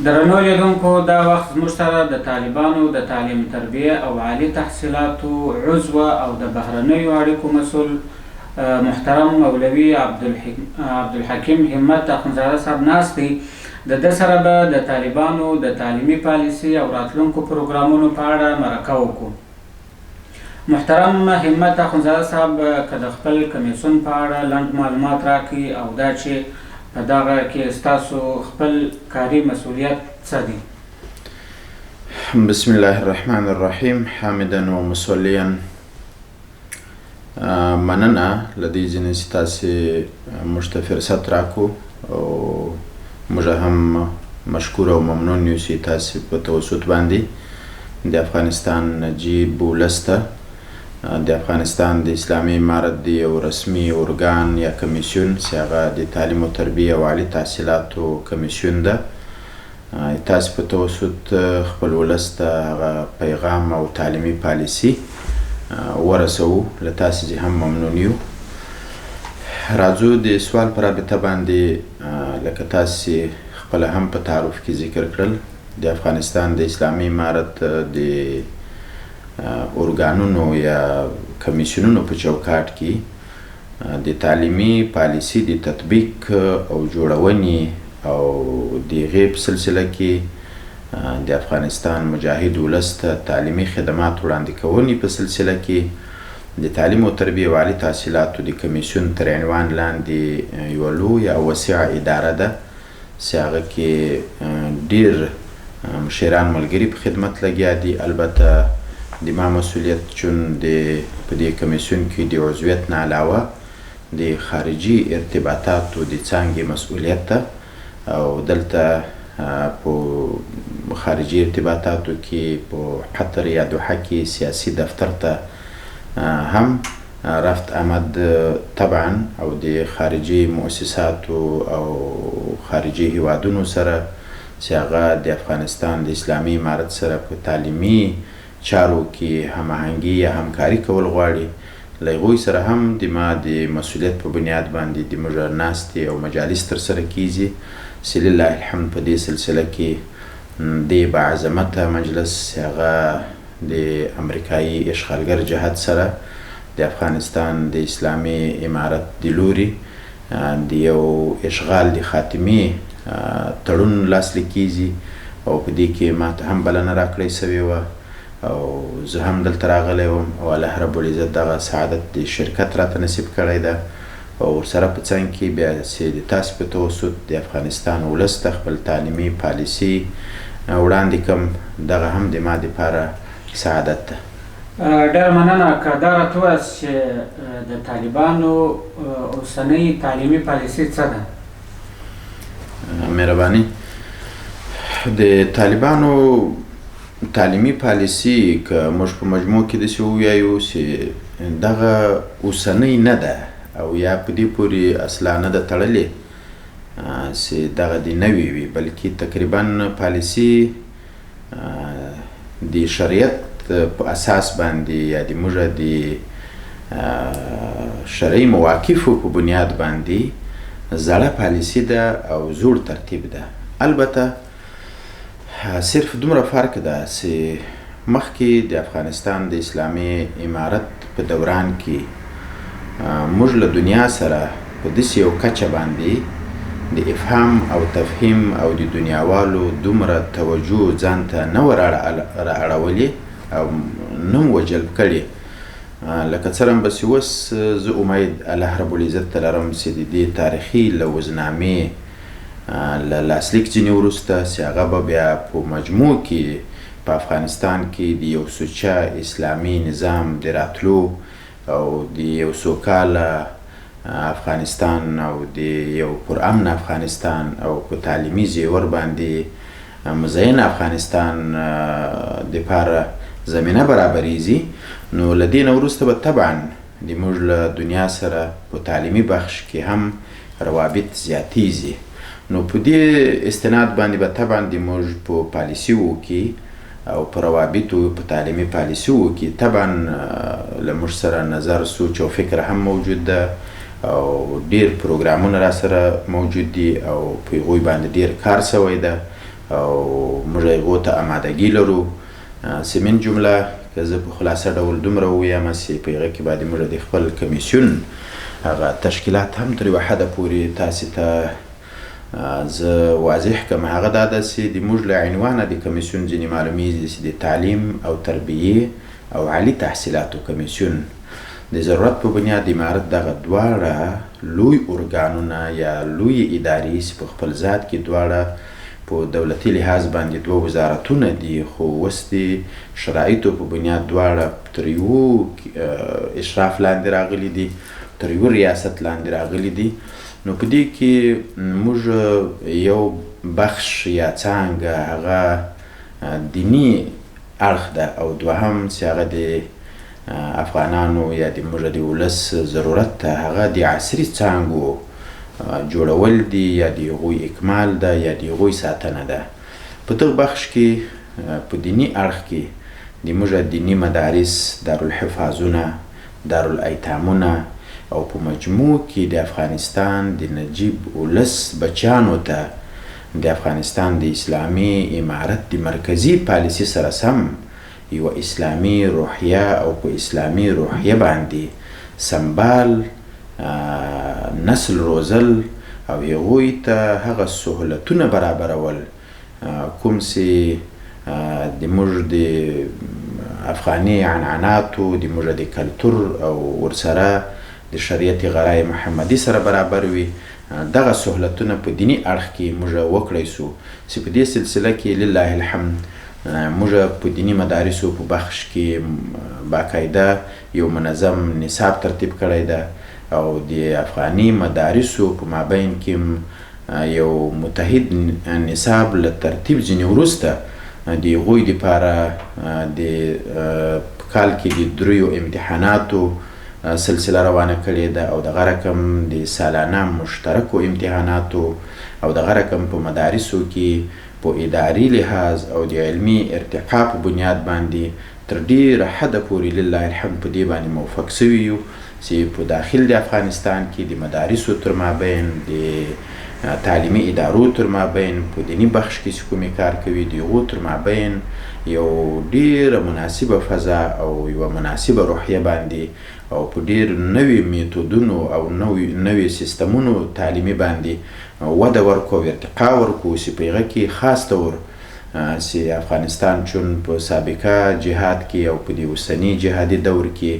درنو لیدونکو، دا وخت زموږ سره د طالبانو د تعلیم تربیه او عالي تحصیلاتو عضو او د بهرنیو اړیکو مسؤل محترم مولوي عبدالحکیم همت اخندزاده صاحب ناست دی. د ده سره به د طالبانو د تعلیمي پالیسي او راتلونکو پروګرامونو په اړه مرکه وکړو. محترم همت اخندزاده صاحب، که د خپل کمیسیون په اړه لنډ معلومات راکړي او دا چې په دغه کې ستاسو خپل کاري مسؤلیت څه دی؟ بسم الله الرحمن الرحیم، حامدا و مصلیا. مننه له دې ځینې چې تاسې موږ ته فرصت راکړو او موږ هم مشکور او ممنون یو چې تاسې په توسط باندې د افغانستان نجیب ولس ته د افغانستان د اسلامي امارت د یو رسمي ارګان یا کمیسیون چې هغه د تعلیم و تربیې او عالي تحصیلاتو کمیسیون ده، تاسې په توسط خپل ولس ته هغه پیغام او تعلیمي پالیسي ورسوو. له تاسې ځې هم ممنون یو. راځو د سوال په رابطه باندې، لکه تاسې خپله هم په تعارف کې ذکر کړل، د افغانستان د اسلامي امارت د ارګانونو یا کمیسیونونو په چوکاټ کې د تعلیمي پالیسي د تطبیق او جوړونې او د هغې په سلسله کې د افغانستان مجاهد ولس ته تعلیمي خدمات وړاندې کونې په سلسله کې د تعلیم او تربیې او عالي تحصیلاتو د کمیسیون تر عنوان لاندې یوه لویه او وسیعه اداره ده چې هغه کې ډېر مشران ملګري په خدمت لګیا دي. البته د ما مسؤلیت چون د په دې کمیسیون کې د عضویت نه علاوه د خارجي ارتباطاتو د څانګې مسؤلیت ده او دلته په خارجي ارتباطاتو کې په قطر یا دوحه کې سیاسي دفتر ته هم رفت آمد طبعا او د خارجي مؤسساتو او خارجي هیوادونو سره چې هغه د افغانستان د اسلامي امارت سره په تعلیمي چارو کې هماهنګي یا همکاري کول غواړي، له هغوی سره هم د ما د مسؤلیت په بنیاد باندې د موږ ناستې او مجالس ترسره کیږي چې لله الحمد په دې سلسله کې د باعظمته مجلس هغه د امریکایي اشغالګر جهت سره د افغانستان د اسلامي امارت د لوري د یو اشغال د خاتمې تړون لاسلیک کیږي او په دې کې ما ته هم بلنه راکړی شوې وه او زه هم دلته راغلی وم او الله رب العزت دغه سعادت د شرکت راته نصیب کړی ده او ورسره په څنګ کې بیا چې د تاسې په توسط د افغانستان ولس ته خپل تعلیمي پالیسي وړاندې کم، دغه هم د ما دپاره سعادت ده. ډېره مننه. که دا راته ووایاست چې د طالبانو اوسنۍ تعلیمي پالیسي څه ده؟ مهرباني. د طالبانو تعلیمي پالیسي که موږ په مجموع کې داسې ووایو چې دغه اوسنۍ نه ده او یا په دې پورې اصلا نه ده تړلې چې دغه دې نوې وي، بلکې تقریبا پالیسي د شریعت په اساس باندې یا د موږ د شرعي مواقفو په بنیاد باندې زړه پالیسي ده او زوړ ترتیب ده. البته صرف دومره فرق ده چې مخکې د افغانستان د اسلامي امارت په دوران کې موږ له دنیا سره په داسې یو کچه باندې د افهام او تفهیم او د دنیاوالو دومره توجه ځان ته نه وه را اړولې او نه مو جلب کړې لکه څرنګه به چې اوس زه امید الله رب العزت ته لرم چې د دې تاریخي لوظنامې له لاسلیک ځینې وروسته چې هغه به بیا په مجموع کې په افغانستان کې د یو سوچه اسلامي نظام د راتلو او د یو سوکاله افغانستان او د یو پرامن افغانستان او په تعلیمي زیور باندې مزین افغانستان دپاره زمینه برابریږي، نو له دې نه وروسته به طبعا د موږ له دنیا سره په تعلیمي بخش کې هم روابط زیاتیږي. نو په دې استناد باندې به طبعا د موږ په پالیسیو کې او په روابطو په تعلیمي پالیسیو کې طبعا له موږ سره نظر، سوچ او فکر هم موجود ده او ډیر پروګرامونه را سره موجود دي او په هغوی باندې ډیر کار شوی ده. او موږ هغو ته امادګي لرو. چې من جمله که زه په خلاصه ډول دومره ووایم چې په هغه کې باندې موږ د خپل کمیسیون هغه تشکیلات هم تر یوه حده پورې تاسې ته زه واضح کړم. هغه دا ده چې د موږ له عنوانه د کمیسیون ځینې معلومیږي چې د تعلیم او تربیې او عالي تحصیلاتو کمیسیون د ضرورت په بنیاد امارت دغه دواړه لوی ارګانونه یا لوی ادارې چې په خپل ذات کې دواړه په دولتي لحاظ باندې دوه وزارتونه دي، خو اوس د شرایطو په بنیاد دواړه تر یو اشراف لاندې راغلي دي، تر یو ریاست لاندې راغلي دي. نو په دې کې موږ یو بخش یا څانګه هغه دیني اړخ ده او دوهم چې هغه د افغانانو یا د موږ د ولس ضرورت ته هغه د عصري څانګو جوړول دي یا د هغوی اکمال ده یا د هغوی ساتنه ده. په دغه بخش کې په دیني اړخ کې د موږ دیني مدارس، دارالحفاظونه، دارالایتامونه او په مجموع کې د افغانستان د نجیب ولس بچیانو ته د افغانستان د اسلامي امارت د مرکزي پالیسي سره سم یوه اسلامي روحیه او په اسلامي روحیه باندې سمبال نسل روزل او هغوی ته هغه سهولتونه برابرول کوم چې د موږ د افغاني عنعناتو، د موږ د کلتور او ورسره د شریعت غرای محمدي سره برابر وي. دغه سهولتونه په دیني اړخ کې موږ وکړای سو چې په دې سلسله کې لله الحمد موږ په دیني مدارسو په بخش کې باقاعده یو منظم نصاب ترتیب کړی ده او د افغاني مدارسو په مابین کې یو متحد نصاب له ترتیب ځینې وروسته د هغوی دپاره د کال کې د دریو امتحاناتو سلسله روانه کړې ده او دغه رقم د سالانه مشترکو امتحاناتو او دغه رقم په مدارسو کې په اداري لحاظ او د علمي ارتقا په بنیاد باندې تر ډېره حده پورې لله الحمد په دې باندې موفق سوي یو چې په داخل د افغانستان کې د مدارسو تر مابین، د تعلیمي ادارو تر مابین، په دیني بخش کې چې کومې کار کوي د هغو تر مابین یو ډېره مناسبه فضا او یوه مناسبه روحیه باندې او په ډېر نوي میتودونو او نوي سیستمونو تعلیمي باندې وده ورکو او ارتقا ورکو چې په هغه کې خاص طور چې افغانستان چون په سابقه جهاد کې او په دې اوسني جهادي دور کې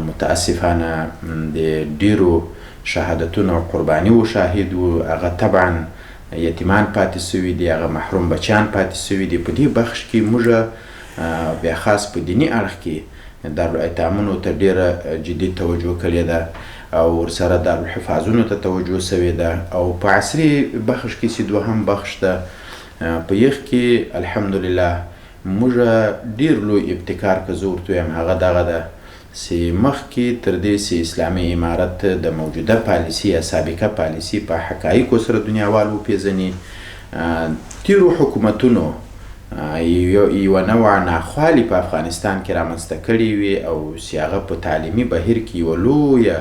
متاسفانه د ډېرو شهادتونو او قربانیو شاهد و، هغه طبعا یتیمان پاتې سوي دي، هغه محروم بچیان پاتې سوي دي. په دې بخش کې موږ بیا خاص په دیني اړخ کې دارالایتامونو ته ډېره جدي توجه کړې ده او ورسره دارالحفاظونو ته توجه سوې ده او په عصري بخش کې چې دوهم بخش ده په یخ کې الحمدلله موږ ډېر لوی ابتکار که زه ورته ووایم هغه دغه ده چې مخکې تر دې چې اسلامي امارت د موجوده پالیسي یا سابقه پالیسي په حقایقو سره دنیاوال وپېژني، تېرو حکومتونو یوه نوع ناخوالې په افغانستان کې رامنځته کړې وې او چې هغه په تعلیمي بهیر کې یوه لویه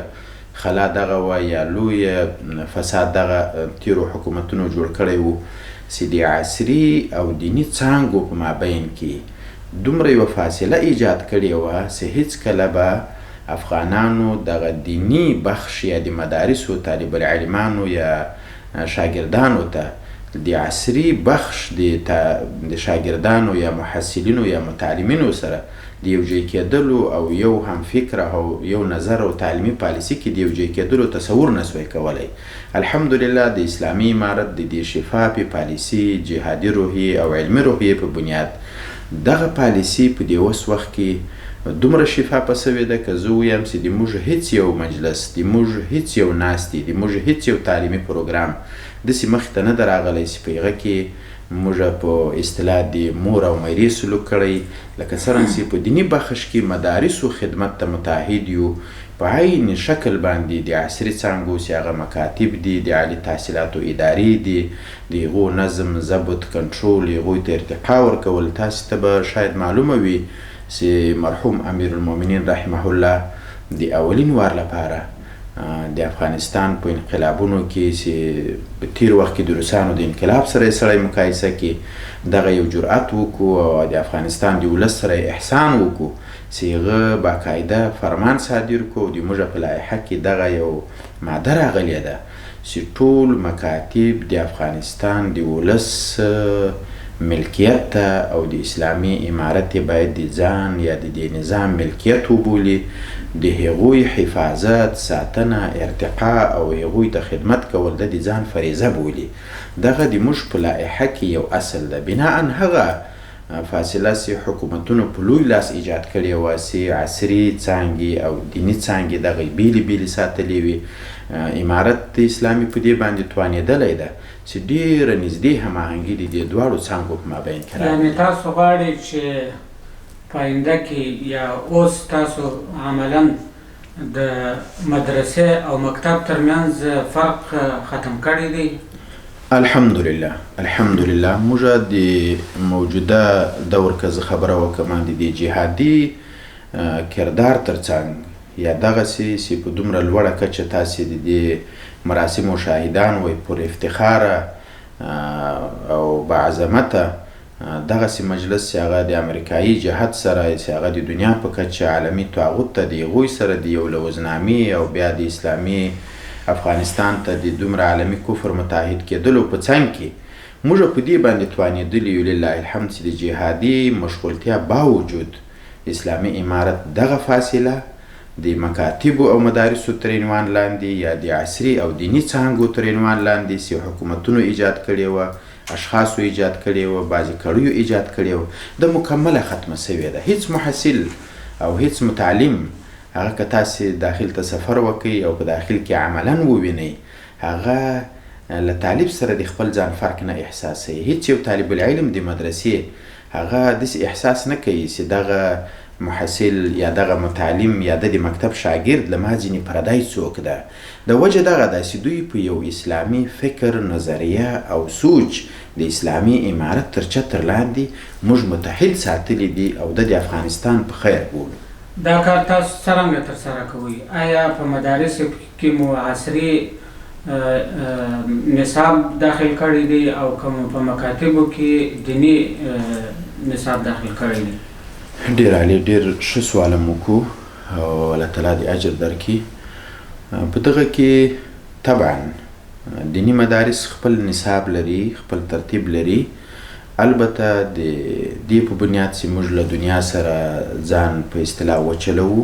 خلا دغه وه یا لوی فساد دغه تېرو حکومتونو جوړ کړی و چې د عصري او دیني څانګو په مابین کې دومره یوه فاصله ایجاد کړې وه چې هیڅکله به افغانانو دغه دیني بخش یا د مدارسو طالب العلمانو یا شاګردانو ته د عصري بخش د شاګردانو یا محصلینو یا متعلمینو سره د یو ځای کېدلو او یو هم فکر او یو نظر او تعلیمي پالیسي کې د یو ځای کېدلو تصور نه سوای کولی. الحمدلله د اسلامي امارت د دې شفافې پالیسي، جهادي روحیې او علمي روحیې په بنیاد دغه پالیسي په دې اوس وخت کې دومره شفافه سوې ده که زه ووایم چې د موږ هیڅ یو مجلس، د موږ هیڅ یو ناستې، د موږ هیڅ یو تعلیمي پروګرام داسې مخې ته نه ده راغلی چې په هغه کې موږ په اصطلاح د مور او میرې سلوک کړی، لکه څرنګه چې په دیني بخش کې مدارسو خدمت ته متعهد یو، په عین شکل باندې د عصري څانګو چې هغه مکاتب دي، د عالي تحصیلاتو ادارې دي، د هغو نظم، ضبط، کنټرول، هغوی ته ارتقا ورکول. تاسې ته به شاید معلومه وي چې مرحوم امیرالمؤمنین رحمه الله د اولین وار لپاره د افغانستان په انقلابونو کې چې په تیر وخت کې د روسانو د انقلاب سره یې سړی مقایسه کې، دغه یو جرأت وکړو او د افغانستان د ولس سره یې احسان وکړو چې هغه باقاعده فرمان صادر کړو. د موږ په لایحه کې دغه یو ماده راغلې ده چې ټول مکاتب د افغانستان د ولس ملکیت ته او د اسلامي امارت یې باید د ځان یا د دې نظام ملکیت وبولي، د هغوی حفاظت، ساتنه، ارتقا او هغوی ته خدمت کول د ځان فریضه بولي. دغه د موږ په لایحه کې یو اصل ده. بناءً هغه فاصله چې حکومتونو په لوی لاس ایجاد کړې وه چې عصري څانګې او دیني څانګې دغه بیلې بیلې ساتلې وي، امارت اسلامي په دې باندې توانېدلی ده چې ډېره نږدې هماهنګي د دې دواړو څانګو په مابین کې راغلې. یعنې تاسو غواړئ چې په آینده کې یا اوس تاسو عملاً د مدرسې او مکتب ترمنځ فرق ختم کړی دی؟ الحمدلله، الحمدلله. موږ د موجوده دور که زه خبره وکړم د دې جهادي کردار ترڅنګ یا دغسې چې په دومره لوړه کچه تاسې د دې مراسمو شاهدان وئ، پر افتخاره او باعظمته دغسې مجلس چې هغه د امریکایي جهت سره چې هغه د دنیا په کچه عالمي طاغوت ته د هغوی سره د یو لوظنامې او بیا د اسلامي افغانستان ته د دومره عالمي کفر متعهد کېدلو په څنګ کې موږ په دې باندې توانېدلي یو لله الحمد چې د جهادي مشغولتیا باوجود اسلامي امارت دغه فاصله د مکاتبو او مدارسو تر عنوان لاندې یا د عصري او دیني څانګو تر عنوان لاندې چې حکومتونو ایجاد کړې وه، اشخاصو ایجاد کړې وه، بعضې کړیو ایجاد کړې وه، د مکمله ختمه شوې ده. هیڅ محصل او هیڅ متعلم هغه که تاسې داخل ته سفر وکئ او په داخل کې عملاً ووینئ، هغه له طالب سره د خپل ځان فرق نه احساسوي. هیڅ یو طالب العلم د مدرسې هغه داسې احساس نه کوي چې دغه محصل یا دغه متعلم یا د مکتب شاګرد له ما ځینې پردی څوک ده. د وجه دغه ده چې دوی په یو اسلامي فکر، نظریه او سوچ د اسلامي امارت تر چتر لاندې موږ متحد ساتلي دي او د افغانستان په خیر بولو. دا کار تاسو څرنګه ترسره کوئ؟ آیا په مدارسو کې مو عصري نصاب داخل کړی دی او که مو په مکاتبو کې دیني نصاب داخل کړی دی؟ ډېر عالي، ډېر ښه سوال مو وکړو او الله تعالی دې اجر درکړي. په دغه کې طبعا دیني مدارس خپل نصاب لري، خپل ترتیب لري. البته د دې په بنیاد چې موږ له دنیا سره ځان په اصطلاح وچلوو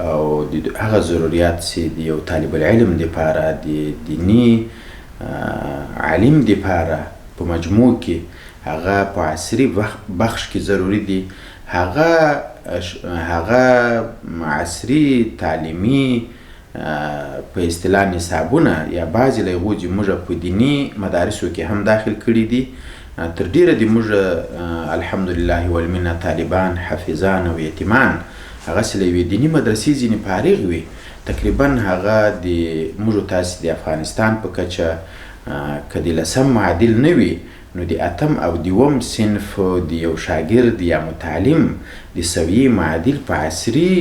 او د هغه ضروریات چې د یو طالب العلم دپاره، د دیني عالم دپاره په مجموع کې هغه په عصري بخش کې ضروري دي، هغه عصري تعلیمي په اصطلاح نصابونه یا بعضې له هغو چې موږ په دیني مدارسو کې هم داخل کړي دي، تر ډېره د موږ الحمدلله والمنه طالبان، حافظان او یتیمان هغه چې له یوې دیني مدرسې ځینې فارغ وي، تقریبا هغه د موږ تاسې د افغانستان په کچه که د لسم معادل نه وي نو د اتم او دوم صنف د یو شاګرد یا متعلم د سویې معادل په عصري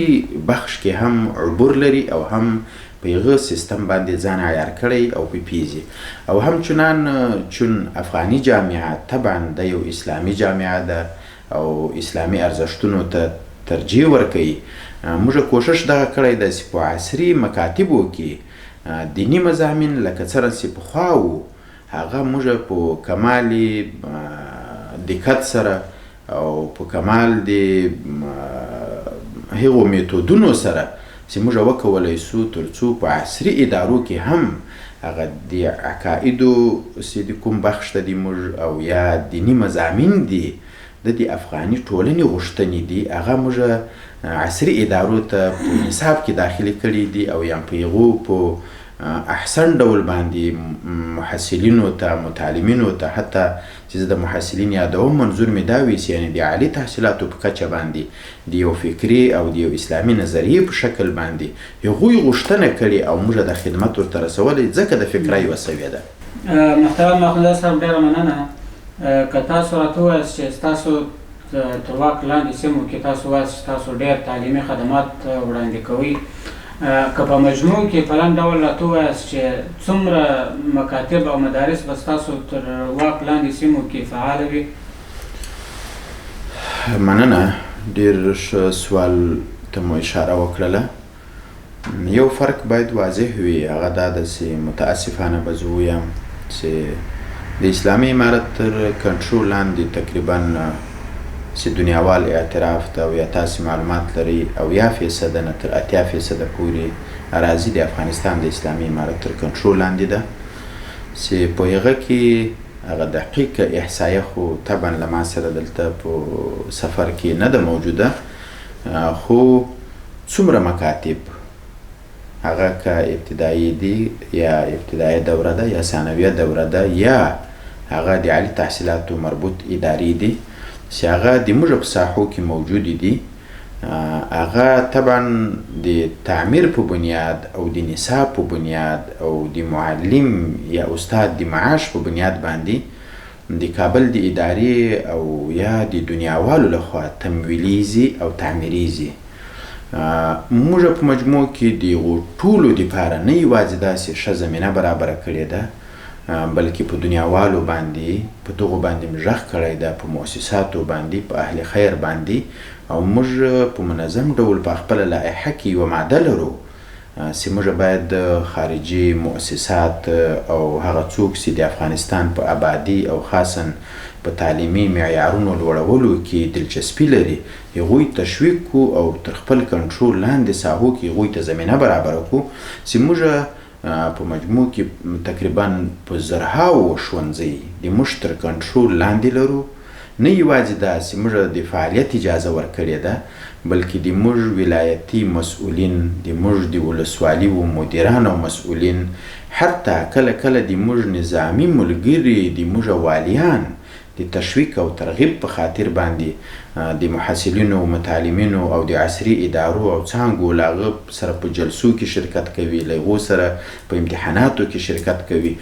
بخش کې هم عبور لري او هم په هغه سیستم باندې ځان عیار کړی او په پیږي. او همچنان چون افغاني جامعه طبعا د یو اسلامي جامعه ده او اسلامي ارزښتونو ته ترجیح ورکوي، موږ کوشش دغه کړی دی چې په عصري مکاتبو کې دیني مضامین لکه څرنګه چې پخوا وو هغه موږ په کمال دقت سره او په کمال د هغو میتودونو سره چې موږ وکولی سو تر څو په عصري ادارو کې هم هغه د عقایدو چې د کوم بخش ته دي موږ او یا دیني مضامین دي د دې افغاني ټولنې غوښتنې دي هغه موږ عصري ادارو ته په نصاب کې داخلي کړي دي او یا په هغو په احسن ډول باندې محصلینو ته، متعلمینو ته، حتی چې زه د محصلین یادوم منظور مې دا وي چې یعنې د عالي تحصیلاتو په کچه باندې د یو فکري او د یو اسلامي نظریې په شکل باندې هغوی غوښتنه کړې او موږ د خدمت ورته رسولی، ځکه د فکره یوه سویه ده. محترم اخندزاده صاحب ډېره مننه. که تاسو راته ووایاست چې ستاسو تر واک لاندې سیمو کې تاسو وایاست چې تاسو ډېر تعلیمي خدمات وړاندې کوئ، که په مجموع کې په لنډ ډول راته ووایاست چې څومره مکاتب او مدارس به ستاسو تر واک لاندې سیمو کې فعاله وي؟ مننه، ډېر ښه سوال ته مو اشاره وکړله. یو فرق باید واضح وي، هغه دا ده چې متاسفانه به زه ووایم چې د اسلامي امارت تر کنټرول لاندې تقریبا چې دنیاوال اعتراف ده او یا تاسې معلومات لرئ، 70% نه تر 80% پورې اراضي د افغانستان د اسلامي امارت تر کنټرول لاندې ده، چې په هغه کې هغه دقیقه احصایه خو طبعا له ما سره دلته په سفر کې نه ده موجوده، خو څومره مکاتب هغه که ابتدایي دي یا ابتدایي دوره ده یا ثانویه دوره ده یا هغه د عالي تحصیلاتو مربوط ادارې دي چې هغه د موږ په ساحو کې موجودې دي، هغه طبعا د تعمیر په بنیاد او د نصاب په بنیاد او د معلم یا استاد د معاش په بنیاد باندې د کابل د ادارې او یا د دنیاوالو لخوا تمویلیږي او تعمیریږي. موږ په مجموع کې د هغو ټولو دپاره نه یوازې داسې ښه زمینه برابره کړې ده، بلکې په دنیاوالو باندې په دغو باندې مې غږ کړی ده، په مؤسساتو باندې، په اهل خیر باندې، او موږ په منظم ډول په خپله لایحه کې یوه ماده لرو چې موږ باید خارجي مؤسسات او هغه څوک چې د افغانستان په آبادي او خاصا په تعلیمي معیارونو لوړولو کې دلچسپي لري هغوی تشویق کړو او تر خپل کنټرول لاندې ساحو کې هغوی ته زمینه برابره کړو چې موږ په مجموع کې تقریبا په زرهاوو ښوونځي د موږ تر کنټرول لاندې لرو. نه یوازې دا چې موږ د فعالیت اجازه ورکړې ده، بلکې د موږ ولایتي مسؤلین، د موږ د ولسوالیو مدیران او مسؤلین، حتی کله کله د موږ نظامي ملګري، د موږ والیان د تشویق او ترغیب په خاطر باندې د محصلینو، متعلمینو او د عصري ادارو او څانګو له هغه سره په جلسو کې شرکت کوي، له هغو سره په امتحاناتو کې شرکت کوي.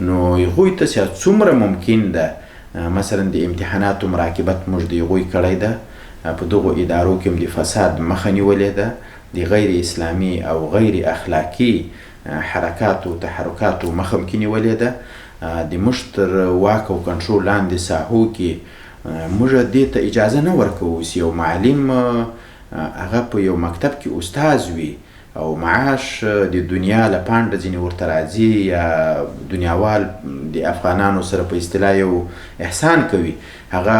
نو هغوی ته چې څومره ممکن ده، مثلا د امتحاناتو مراقبت موږ د هغوی کړی ده، په دغو ادارو کې هم د فساد مخه نیولې ده، د غیر اسلامي او غیر اخلاقي حرکاتو تحرکاتو مخه هم کې نیولې ده. د موږ تر واک او کنټرول لاندې ساحو کې موږ دې ته اجازه نه ورکوو چې یو معلم هغه په یو مکتب کې استاد وي او معاش د دنیا له پانډه ځینې ورته راځي یا دنیاوال د افغانانو سره په اصطلاح یو احسان کوي، هغه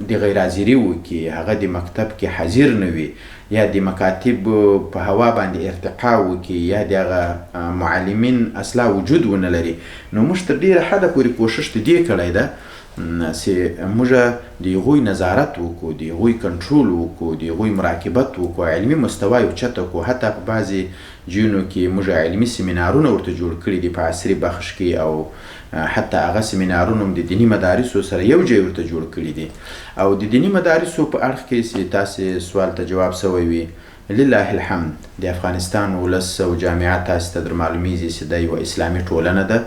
د غیرحاضري وکړي، هغه د مکتب کې حاضر نه وي، یا د مکاتب په هوا باندې ارتقا وکړي، یا د هغه معلمین اصلا وجود ونه لري. نو موږ تر ډېره حده پورې کوښښ د دې کړی ده چې موږ د هغوی نظارت وکړو، د هغوی کنټرول وکړو، د هغوی مراقبت وکړو، علمي مستوا یې اوچته کړو. حتی په بعضې ځایونو کې موږ علمي سیمینارونه ورته جوړ کړي دي په عصري بخش کې، او حتی هغه سیمینارونه هم د دیني مدارسو سره یو ځای ورته جوړ کړي دي. او د دیني مدارسو په اړخ کې چې تاسې سوال ته جواب سوی وي، لله الحمد د افغانستان ولس او جامعه تاسې ته در معلومیږي چې دا یوه اسلامي ټولنه ده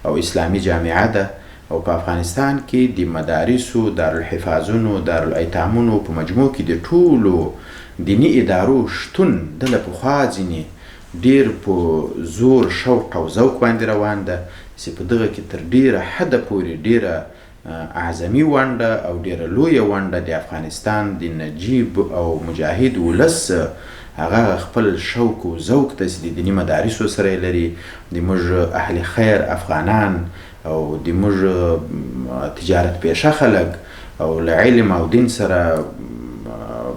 او اسلامي جامعه ده، او په افغانستان کې د مدارسو، دارالحفاظونو، دارالایتامونو په مجموع کې د ټولو دیني ادارو شتون د له پخوا ځینې ډېر په زور، شوق او ذوق باندې روان ده، چې په دغه کې تر ډېره حده پورې ډېره اعظمي ونډه او ډېره لویه ونډه د افغانستان د نجیب او مجاهد ولس هغه خپل شوق او ذوق ته چې د دیني مدارسو سره یې لري، د موږ اهل خیر افغانان او د موږ تجارت پیشه خلک او له علم او دین سره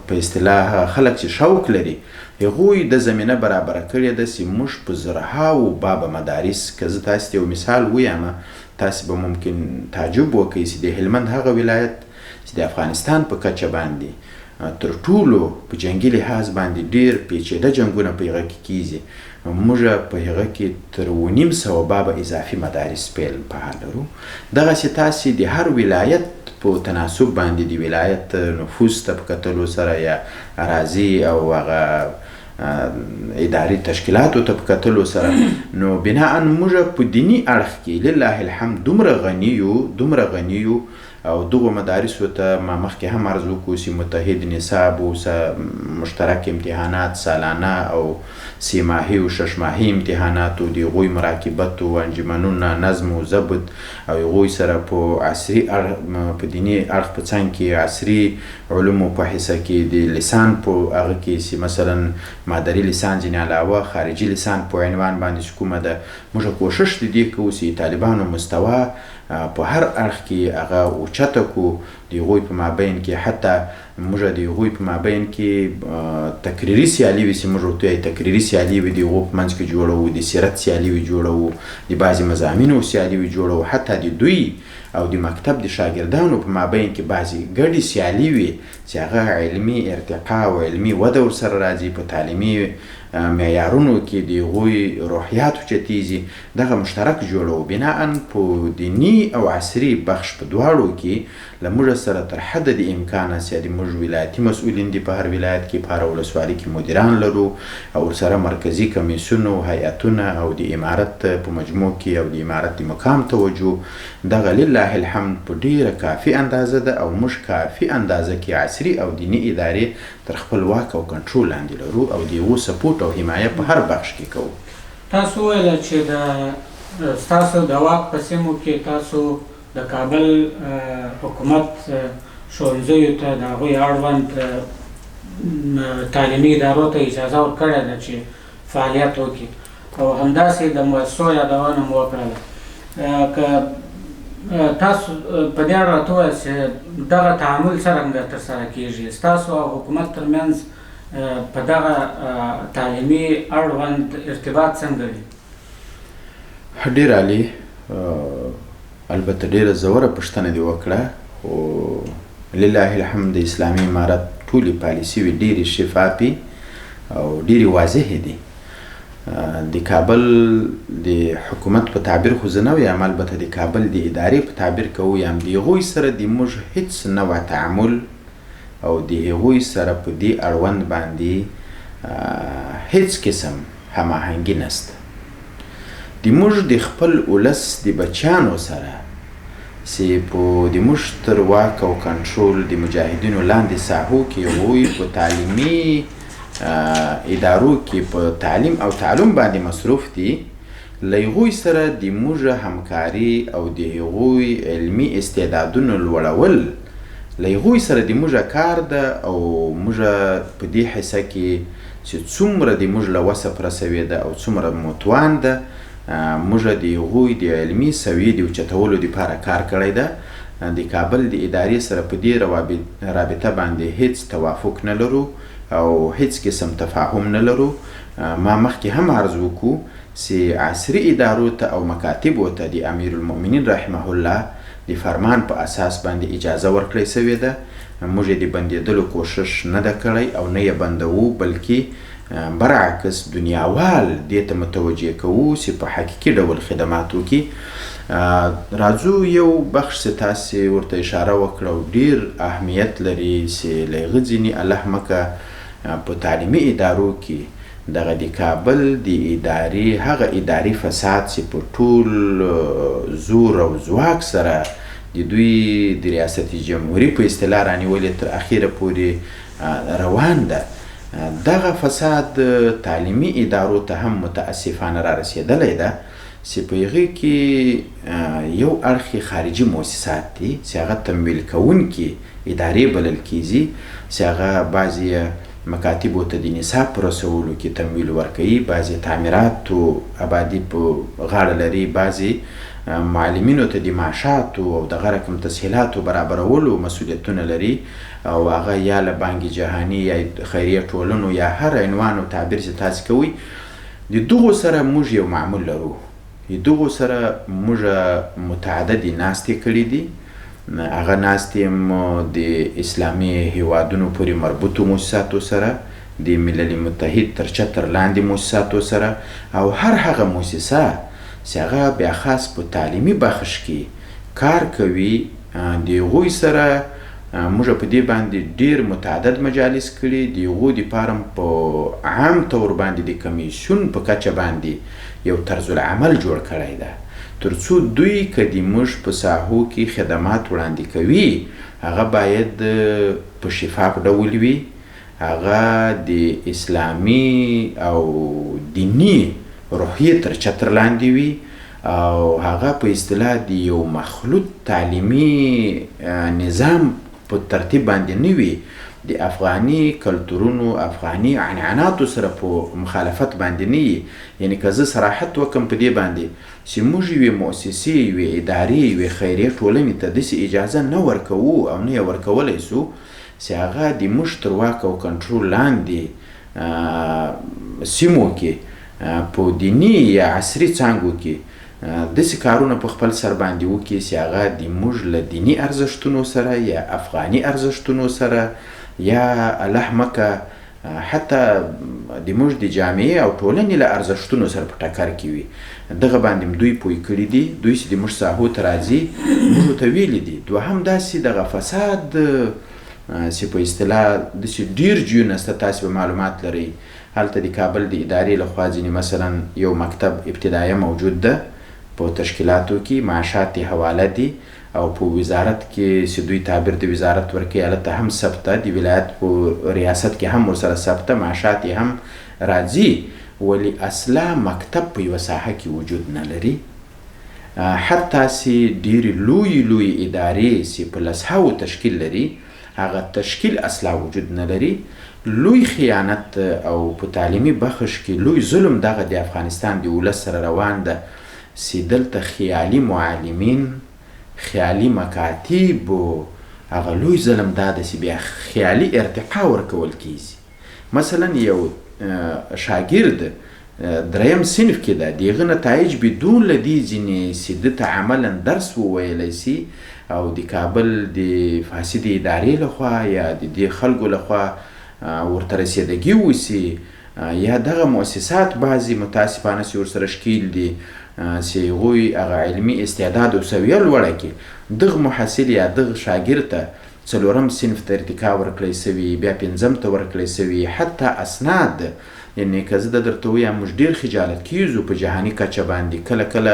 په اصطلاح هغه خلک چې شوق لري، هغوی د زمینه برابره کړې ده چې موږ په زرهاوو بابه مدارس، که زه تاسې ته یو مثال ویم تاسې به ممکن تعجب وکئ چې د هلمند هغه ولایت چې د افغانستان په کچه باندې تر ټولو په جنګي لحاظ باندې ډېر پیچیده جنګونه په هغه کې کیږي، موږ په هغه کې تر 750 بابه اضافي مدارس پیل په حال لرو. دغسې تاسې د هر ولایت په تناسب باندې د ولایت نفوس ته په کتلو سره یا اراضي او هغه اداري تشکیلاتو ته په کتلو سره، نو بناء موږ په دیني اړخ کې لله الحمد دومره غني یو، دومره غني یو او دغو مدارسو ته ما مخکې هم عرض وکړو چې متحد نصاب او مشترک امتحانات سالانه او سه ماهي او شش ماهي امتحانات او د هغوی مراقبت او انجمنونه، نظم او ضبط او هغوی سره په عصري اړخ، په دیني اړخ په څنګ کې عصري علومو په حصه کې د لسان په هغه کې چې مثلا مادري لسان ځینې علاوه خارجي لسان په عنوان باندې چې کومه ده، موږ کوشش د دې کوو چې طالبانو مستوا په هر اړخ کې هغه اوچته کړو. د هغوی په مابین کې حتی موږ د هغوی په مابین کې تقریري سیالي وي چې موږ ورته وایو تقریري سیالي وي د هغو په منځ کې جوړوو، د سیرت سیالي وي جوړوو، د بعضې مضامینو سیالي وي جوړوو، حتی د دوی او د مکتب د شاګردانو په مابین کې بعضې ګډې سیالي وي چې هغه علمي ارتقا او علمي وده ورسره راځي، په تعلیمي معیارونو کې د هغوی روحیات اوچتېږي، دغه مشترک جوړوو. بناء په دیني او عصري بخش په دواړو کې له موږ سره تر حده د امکانه چې د موږ ولایتي مسؤلین دي، په هر ولایت کې په هره ولسوالي کې مدیران لرو او ورسره مرکزي کمیسیون او هیئتونه او د امارت په مجموع کې او د امارت د مقام توجه دغه لله الحمد په ډېره کافي اندازه ده او موږ کافي اندازه کې عصري او دیني ادارې تر خپل واک او کنټرول لاندې لرو او د هغو سپورټ او حمایه په هر بخش کې کوو. تاسو وویل چې د ستاسو د واک په سیمو کې تاسو د کابل حکومت ښوونځیو ته د هغوی اړوند تعلیمي ادارو ته اجازه ورکړې ده چې فعالیت وکړي او همداسې د مؤسسو یادونه مو وکړله. که تاسو په دې اړه راته ووایاست چې دغه تعامل څرنګه ترسره کیږي، ستاسو او حکومت ترمنځ په دغه تعلیمي اړوند ارتباط څنګه وي؟ ډېر عالي، البته ډېره ژوره پوښتنه دې وکړه. خو لله الحمد د اسلامي امارت ټولې پالیسي وي ډېرې شفافې او ډېرې واضحې دي. د کابل د حکومت په تعبیر خو زه نه ویم، البته د کابل د ادارې په تعبیر که ویم، د هغوی سره د موږ هیڅ نوع تعامل او د هغوی سره په دې اړوند باندې هیڅ قسم هماهنګي نشته. د موږ د خپل ولس د بچیانو سره چې په د موږ تر واک او کنټرول د مجاهدینو لاندې ساحو کې هغوی په تعلیمي ادارو کې په تعلیم او تعلم باندې مصروف دي، له هغوی سره د موږ همکاري او د هغوی علمي استعدادونو لوړول له هغوی سره د موږ کار ده. او موږ په دې حصه کې چې څومره د موږ له وسه پوره سوې ده او څومره مو توان ده، موږ د هغوی د علمي سویې د اوچتولو دپاره کار کړی ده. د کابل د ادارې سره په دې رابطه باندې هیڅ توافق نه لرو او هیڅ قسم تفاهم نه لرو. ما مخکې هم عرض وکړو چې عصري ادارو ته او مکاتبو ته د امیرالمؤمنین رحمه الله د فرمان په اساس باندې اجازه ورکړی سوې ده. موږ یې د بندېدلو کوشش نه ده کړی او نه یې بندوو، بلکې برعکس دنیاوال دې ته متوجه کوو چې په حقیقي ډول خدمات وکړي. راځو یو بخش چې تاسې ورته اشاره وکړه او ډېر اهمیت لري چې له هغه ځینې الله مکه په تعلیمي ادارو کې دغه د کابل د ادارې هغه اداري فساد چې په ټول زور او ځواک سره د دوی د ریاست جمهوري په اصطلاح رانیولې تر اخیره پورې روان ده، دغه فساد تعلیمي ادارو ته هم متاسفانه را رسېدلی ده چې په هغې کې یو اړخ یې خارجي موسسات دي چې هغه تمویل کوونکي ادارې بلل کیږي، چې هغه بعضې یې مکاتبو ته د نصاب په رسولو کې تمویل ورکوي، بعضې تعمیراتو آبادي په غاړه لري، بعضې معلمینو ته د معاشاتو او دغه رقم تسهیلاتو برابرولو مسؤلیتونه لري، او هغه یا له بانک جهاني یا خیریه ټولنو یا هر عنوان او تعبیر چې تاسې کوئ، د دغو سره موږ یو معمول لرو. د دغو سره موږ متعددې ناستې کړې دي. هغه ناستې مو د اسلامي هیوادونو پورې مربوطو موسساتو سره، د ملل متحد تر چتر لاندې موسساتو سره، او هر هغه موسسه چې هغه بیا خاص په تعلیمي بخش کې کار کوي، د هغوی سره موږ په دې باندې ډېر متعدد مجالس کړي. د هغو دپاره هم په عام طور باندې د کمیسیون په کچه باندې یو طرز العمل جوړ کړی ده تر څو دوی که د موږ په ساحو کې خدمات وړاندې کوي، هغه باید په شفاف ډول وي، هغه د اسلامي او دیني روحیې تر چتر لاندې وي، او هغه په اصطلاح د یو مخلوط تعلیمي نظام په ترتیب باندې نه وي، د افغاني کلتورونو، افغاني عنعناتو سره په مخالفت باندې نه وي. یعنی که زه صراحت وکړم په دې باندې چې موږ یوې مؤسسې، یوې ادارې، یوې خیریه ټولنې ته داسې اجازه نه ورکوو او نه یې ورکولی سو چې هغه د موږ تر واک او کنټرول لاندې سیمو کې په دیني یا عصري څانګو کې داسې کارونه په خپل سر باندې وکړي چې هغه د موږ له دیني ارزښتونو سره یا افغاني ارزښتونو سره یا الله مکه حتی د موږ د جامعې او ټولنې له ارزښتونو سره په ټکر کې وي. دغه باندې دوی پوه کړي دي، دوی چې د موږ ساحو ته راځي موږ ته ویلي دي. دوهم داسې دغه فساد چې په اصطلاح داسې ډېر جیونه شته، تاسې به معلومات لرئ، هلته د کابل د ادارې لخوا ځینې مثلا یو مکتب ابتدایه موجود ده په تشکیلاتو کې، معاشات یې حواله دي، او په وزارت کې چې دوی تعبیر د وزارت ورکوي هلته هم ثبت ده، د ولایت په ریاست کې هم ورسره ثبت ده، معاشات یې هم راځي، ولې اصلا مکتب په یوه ساحه کې وجود نه لري. حتی چې ډېرې لویې لویې ادارې چې په لسهاوو تشکیل لري، هغه تشکیل اصلا وجود نه لري. لوی خیانت او په تعلیمي بخش کې لوی ظلم دغه د افغانستان د ولس سره روان ده چې دلته خیالي معلمین، خیالي مکاتب، هغه لوی ظلم دا ده چې بیا خیالي ارتقا ورکول کیږي. مثلا یو شاګرد دریم صنف کې ده، د هغه نتایج بدون له دې ځینې چې ده ته عملا درس وویلی سي او د کابل د فاسدې ادارې لخوا یا د دې خلکو لخوا ورته رسیدګي وسي، یا دغه مؤسسات بعضې متاسفانه چې ورسره ښکیل دي چې هغوی هغه علمي استعداد او سویه لوړه کړي، دغه محصل یا دغه شاګرد ته څلورم صنف ته ارتقا ورکړی سوي، بیا پنځم ته ورکړی سوي، حتی اسناد. یعنې که زه درته ووایم موږ ډېر خجالت کیږو په جهاني کچه باندې، کله کله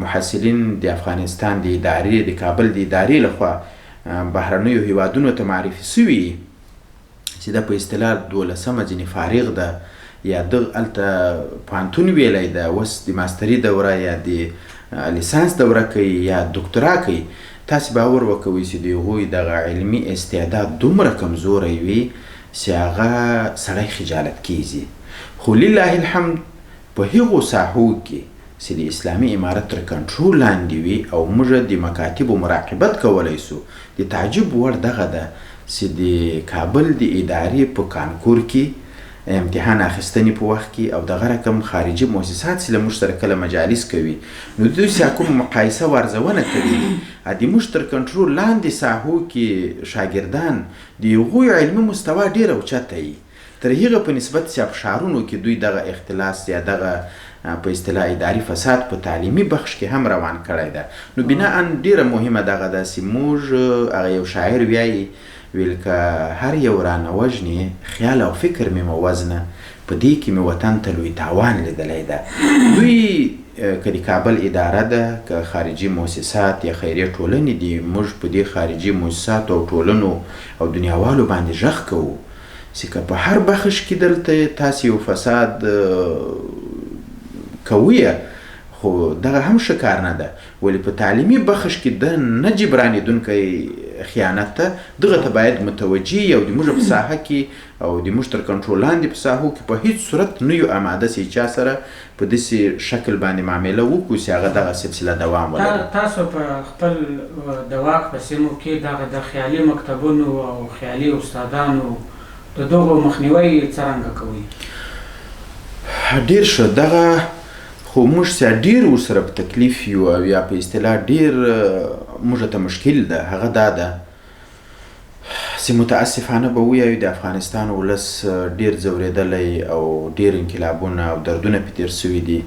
محصلین د افغانستان د ادارې، د کابل د ادارې لخوا بهرنیو هیوادونو ته معرفي سوي چې دا په اصطلاح دولسمه ځینې فارغ ده، یا دغه هلته پوهنتون ویلی ده، اوس د ماستري دوره یا د لیسانس دوره کوي یا دکتورا کوي. تاسې باور وکوئ چې د هغوی دغه علمي استعداد دومره کمزوری وي چې هغه سړی خجالت کیږي. خو لله الحمد په هغو ساحو کې چې د اسلامي امارت تر کنټرول لاندې وي او موږ د مکاتبو مراقبت کولی سو، د تعجب وړ دغه ده چې د کابل د ادارې په کانکور کې امتحان اخیستنې په وخت کې او دغه رقم خارجي مؤسسات چې له موږ سره کله مجالس کوي، نو دوی چې کوم مقایسه و ارزونه کوي، د موږ تر کنټرول لاندې ساحو کې شاګردان د هغوی علمي مستوا ډېره اوچته وي، تر هغه په نسبت چې په ښارونو کې دوی دغه اختلاس یا دغه په اصطلاح اداري فساد په تعلیمي بخش کې هم روان کړی ده. نو بناءً ډېره مهمه دغه ده چې موږ هغه یو شاعر ویایي، ویل که هر یو رانه وژنې خیال او فکر مې مه وزنه، په دې کې مې وطن ته لوی تاوان لیدلی ده. دوی که د کابل اداره ده، که خارجي مؤسسات یا خیریه ټولنې دي، موږ په دې خارجي مؤسساتو او ټولنو او دنیاوالو باندې غږ کوو چې که په هر بخش کې دلته تاسې یو فساد کوئ، خو دغه هم ښه کار نه ده، ولې په تعلیمي بخش کې د نه جبرانېدونکی خیانت ته دغه ته باید متوجه او د موږ په ساحه کې او د موږ تر کنټرول لاندې په ساحو کې په هیڅ صورت نه یو اماده سي چا سره په داسې شکل باندې معامله وکړو چې هغه دغه سلسله دوام ولري. تاسو په خپل د واک په سیمو کې دغه د خیالي مکتبونو او خیالي استادانو د دغو مخنیوی څرنګه کوئ؟ ډېر ښه، دغه خو موږ چې ډېر ورسره په تکلیف یو او یا په اصطلاح ډېر موږ ته مشکل ده، هغه دا ده چې متاسفانه به ووایو د افغانستان ولس ډېر ځورېدلی او ډېر انقلابونه او دردونه پرې تېر سوي دي.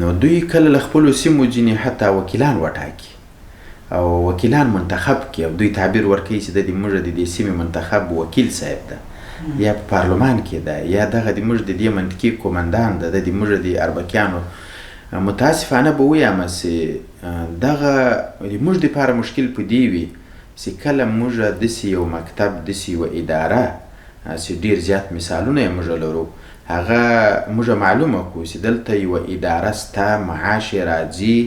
نو دوی کله له خپلو سیمو ځینې حتی وکیلان وټاکي او وکیلان منتخب کړي او دوی تعبیر ورکوي چې د دې موږ د دې سیمې منتخب وکیل صاحب ده، یا په پارلمان کې ده، یا دغه د موږ د دې منطقې کومندان ده، د دې موږ د اربکیانو متاسفانه به ووایم چې دغه د موږ دپاره مشکل په دې وي چې کله موږ داسې یو مکتب، داسې یوه اداره چې ډېر زیات مثالونه یې موږ لرو، هغه موږ معلومه کړو چې دلته یوه اداره شته، معاش یې راځي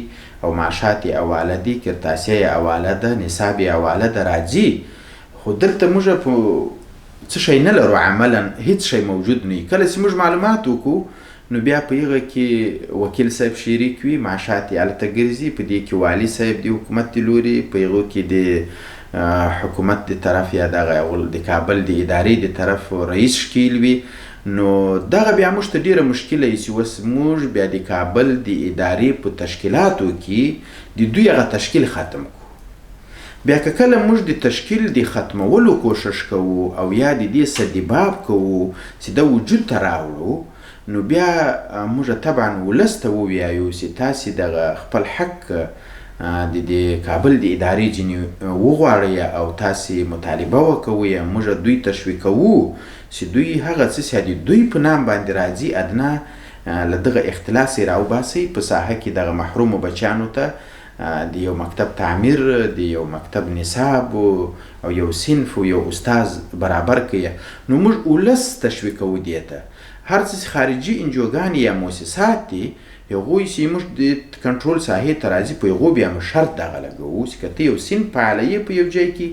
او معاشات یې حواله دي، قرطاسیه یې حواله ده، نصاب یې حواله ده، راځي، خو دلته موږ په څه شی نه لرو، عملا هیڅ شی موجود نه وي. کله چې موږ معلومات وکړو نو بیا په هغه کې وکیل صاحب شریک وي، معاشات یې هلته ګرځي، په دې کې والي صاحب د حکومت د لوري، په هغو کې د حکومت د طرف یا دغه د کابل د ادارې د طرف رئیس ښکیل وي. نو دغه بیا موږ ته ډېره مشکله وي چې اوس موږ بیا د کابل د ادارې په تشکیلاتو کې د دوی هغه تشکیل ختم کړو. بیا که کله موږ د تشکیل د ختمولو کوشش کوو او یا د دې سدباب کوو چې د وجود ته راوړو، نو بیا موږ طبعا ولس ته وویایو چې تاسې دغه خپل حق د دې کابل د ادارې ځینې وغواړئ او تاسې مطالبه وکوئ. موږ دوی تشویقوو چې دوی هغه څه چې د دوی په نام باندې راځي ادنا له دغه اختلاس یې راوباسئ، په ساحه کې دغه محرومو بچیانو ته د یو مکتب تعمیر، د یو مکتب نصاب او یو صنف او یو استاد برابر کړئ. نو موږ ولس تشویقوو دې ته. هر څه چې خارجي انجوګانې یا موسسات دي، هغوی چې موږ د کنټرول ساحې ته راځي، په هغو بیا موږ شرط دغه لګوو چې که ته یو صنف فعالوې په یو ځای کې،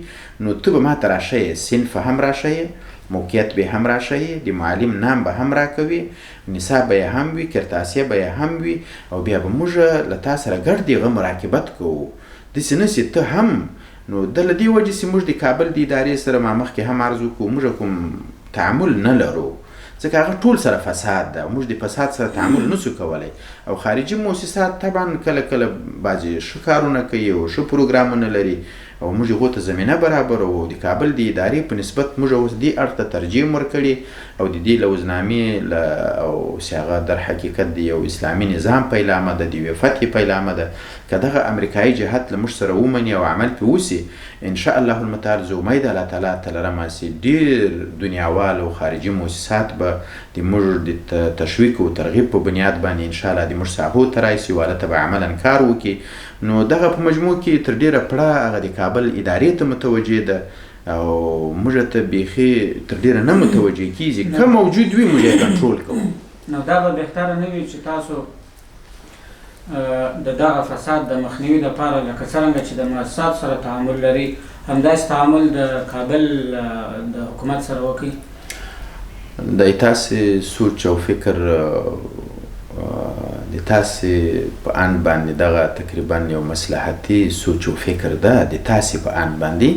نو ته به ما ته راښیې، صنف هم راښیې، موقعیت به هم راښیې، د معلم نام به هم راکوي، نصاب به یې هم وي، قرطاسیه به یې هم وي، او بیا به موږ له تا سره ګډ د هغه مراقبت کوو. داسې نه چې ته هم نو د له دې وجې چې موږ د کابل د ادارې سره ما مخکې هم عرض وکړو، موږ کوم تعامل نه لرو، ځکه هغه ټول سره فساد ده، موږ د فساد سره تعامل نسو کولی. او خارجي موسسات طبعا کله کله بعضې ښه کارونه کوي او ښه پروګرامونه لري او موږ هغو ته زمینه برابروو. د کابل د ادارې په نسبت موږ اوس دې اړخ ته ترجیح ورکړې او د دې لوظنامې او چې هغه در حقیقت د یو اسلامي نظام پیلامه ده، د یوې فتحې پیلامه ده، که دغه امریکایي جهت له موږ سره ومني او عمل پرې وسي، ان شاء الله المتعال زه امید الله تعالی ته لرم چې ډېر دنیاوال او خارجي موسسات به د موږ د تشویق او ترغیب په بنیاد باندې ان شاء الله د موږ ساحو ته راشي او هلته به عملاً کار وکړي. نو دغه په مجموع کې تر ډېره پړه هغه د کابل ادارې ته متوجه ده او موږ ته بیخي تر ډېره نه متوجه کېږي، که موجود وي موږ یې کنټرول کوو. نو دا به بهتره نه وي چې تاسو د دغه فساد د مخنیوي دپاره لکه څرنګه چې د مؤسساتو سره تعامل لري، همداسې تعامل د کابل د حکومت سره وکړي؟ د تاسې سوچ او فکر د تاسې په اند باندې دغه تقریبا یو مصلحتي سوچ او فکر ده د تاسې په اند باندې،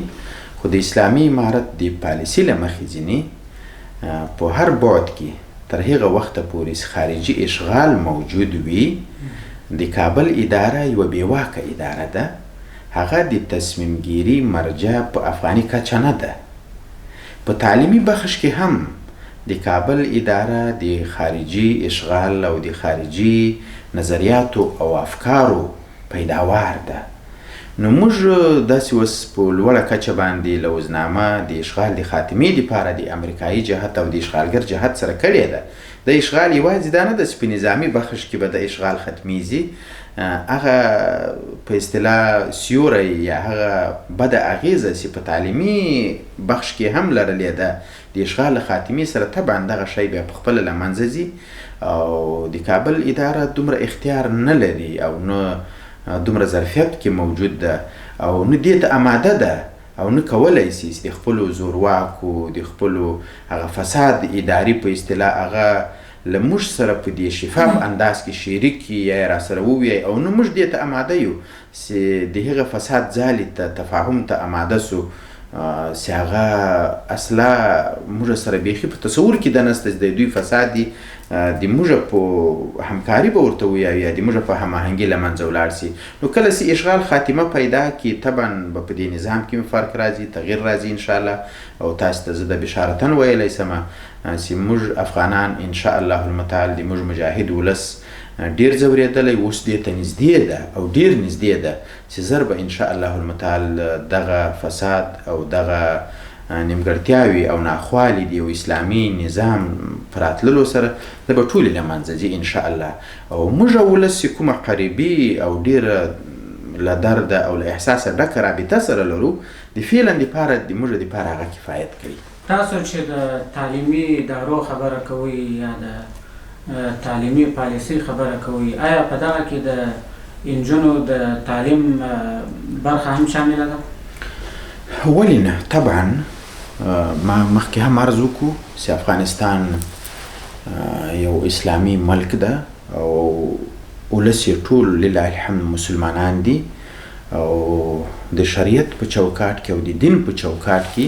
خو د اسلامي امارت د پالیسي له مخې ځینې په هر بعد کې تر هغه وخته پورې چې خارجي اشغال موجود وي، د کابل اداره یوه بېواکه اداره ده، هغه د تصمیم ګیري مرجع په افغاني کچه نه ده. په تعلیمي بخش کې هم د کابل اداره د خارجي اشغال او د خارجي نظریاتو او افکارو پیداوار ده. نو موږ داسې اوس په لوړه کچه باندې لوظنامه د اشغال د خاتمې دپاره د امریکایي جهت او د اشغالګر جهت سره کړې ده. د اشغال یوازې دا نه ده چې په نظامي بخش کې به د اشغال ختمیږي، هغه په اصطلاح سیوری یا هغه بده اغېزه چې په تعلیمي بخش کې هم لرلې ده، د اشغال له خاتمې سره طبعا دغه شی بیا په خپله له منځه ځي او د کابل اداره دومره اختیار نه لري او نه دومره ظرفیت کې موجود ده او نه دې ته اماده ده او نه کولی شي چې د خپلو زورواکو د خپلو هغه فساد اداري په اصطلاح هغه له موږ سره په دې شفاف انداز کې شریک کړي یا یې راسره ووایي، او نه موږ دې ته اماده یو چې د هغه فساد ځالې ته تفاهم ته اماده سو چې هغه اصلا موږ سره بیخي په تصور کې ده نسته چې د دوی فساد دي د موږ په همکاري به ورته ووایو یا د موږ په هماهنګي له منځه ولاړ سي. نو کله چې اشغال خاتمه پیدا کړي، طبعا به په دې نظام کې فرق راځي، تغییر راځي انشاءالله. او تاسو ته زه د بشارتاً ویلی سم چې موږ افغانان انشاءالله المتعال د موږ مجاهد ولس ډېر ځورېدلی، اوس دې ته نږدې ده او ډېر نږدې ده چې زر به انشاءالله المتعال دغه فساد او دغه نیمګړتیاوې او ناخوالې د یو اسلامي نظام په راتللو سره دا به ټولې له منځه ځي ان شاء الله. او موږ ولس چې کومه قریبي او ډېره له درده او له احساسه ډکه رابطه سره لرو، د فعلا دپاره د موږ دپاره هغه کفایت کوي. تاسو چې د تعلیمي ادارو خبره کوئ یا د تعلیمي پالیسۍ خبره کوئ، آیا په دغه کې د انجونو د تعلیم برخه هم شامله ده؟ ولې نه، طبعا ما مخکې هم عرض وکړو چې افغانستان یو اسلامي ملک ده او ولس یې ټول لله الحمد مسلمانان دي، او د شریعت په چوکاټ کې او د دین په چوکاټ کې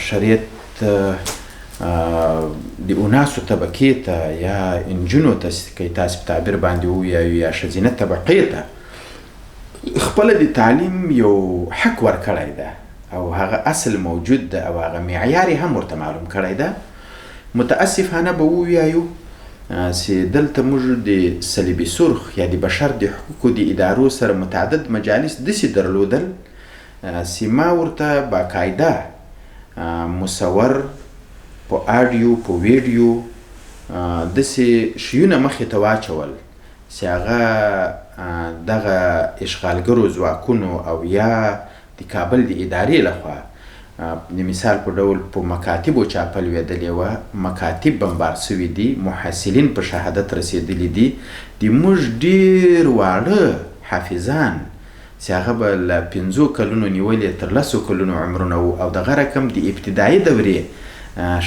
شریعت د اناسو طبقې ته یا انجونو ته که تاسې په تعبیر باندې ووایو یا ښځینه طبقې ته خپله د تعلیم یو حق ورکړی ده او هغه اصل موجود ده او هغه معیار یې هم ورته معلوم کړی ده. متاسفانه به ووایو چې دلته موږ د صلیب سرخ یا د بشر د حقوقو د ادارو سره متعدد مجالس داسې درلودل چې ما ورته باقاعده مصور په آډیو په ویډیو داسې شیونه مخې ته واچول چې هغه دغه اشغالګرو ځواکونو او یا د کابل د ادارې لخوا د مثال په ډول په مکاتبو چاپه لوېدلې وه، مکاتب بمبار سوي دي، محصلین په شهادت رسېدلي دي، د موږ ډېر واړه حافظان چې هغه به له 5 کلونو نیولې تر 10 کلونو عمرونه وو او دغه رقم د ابتدایي دورې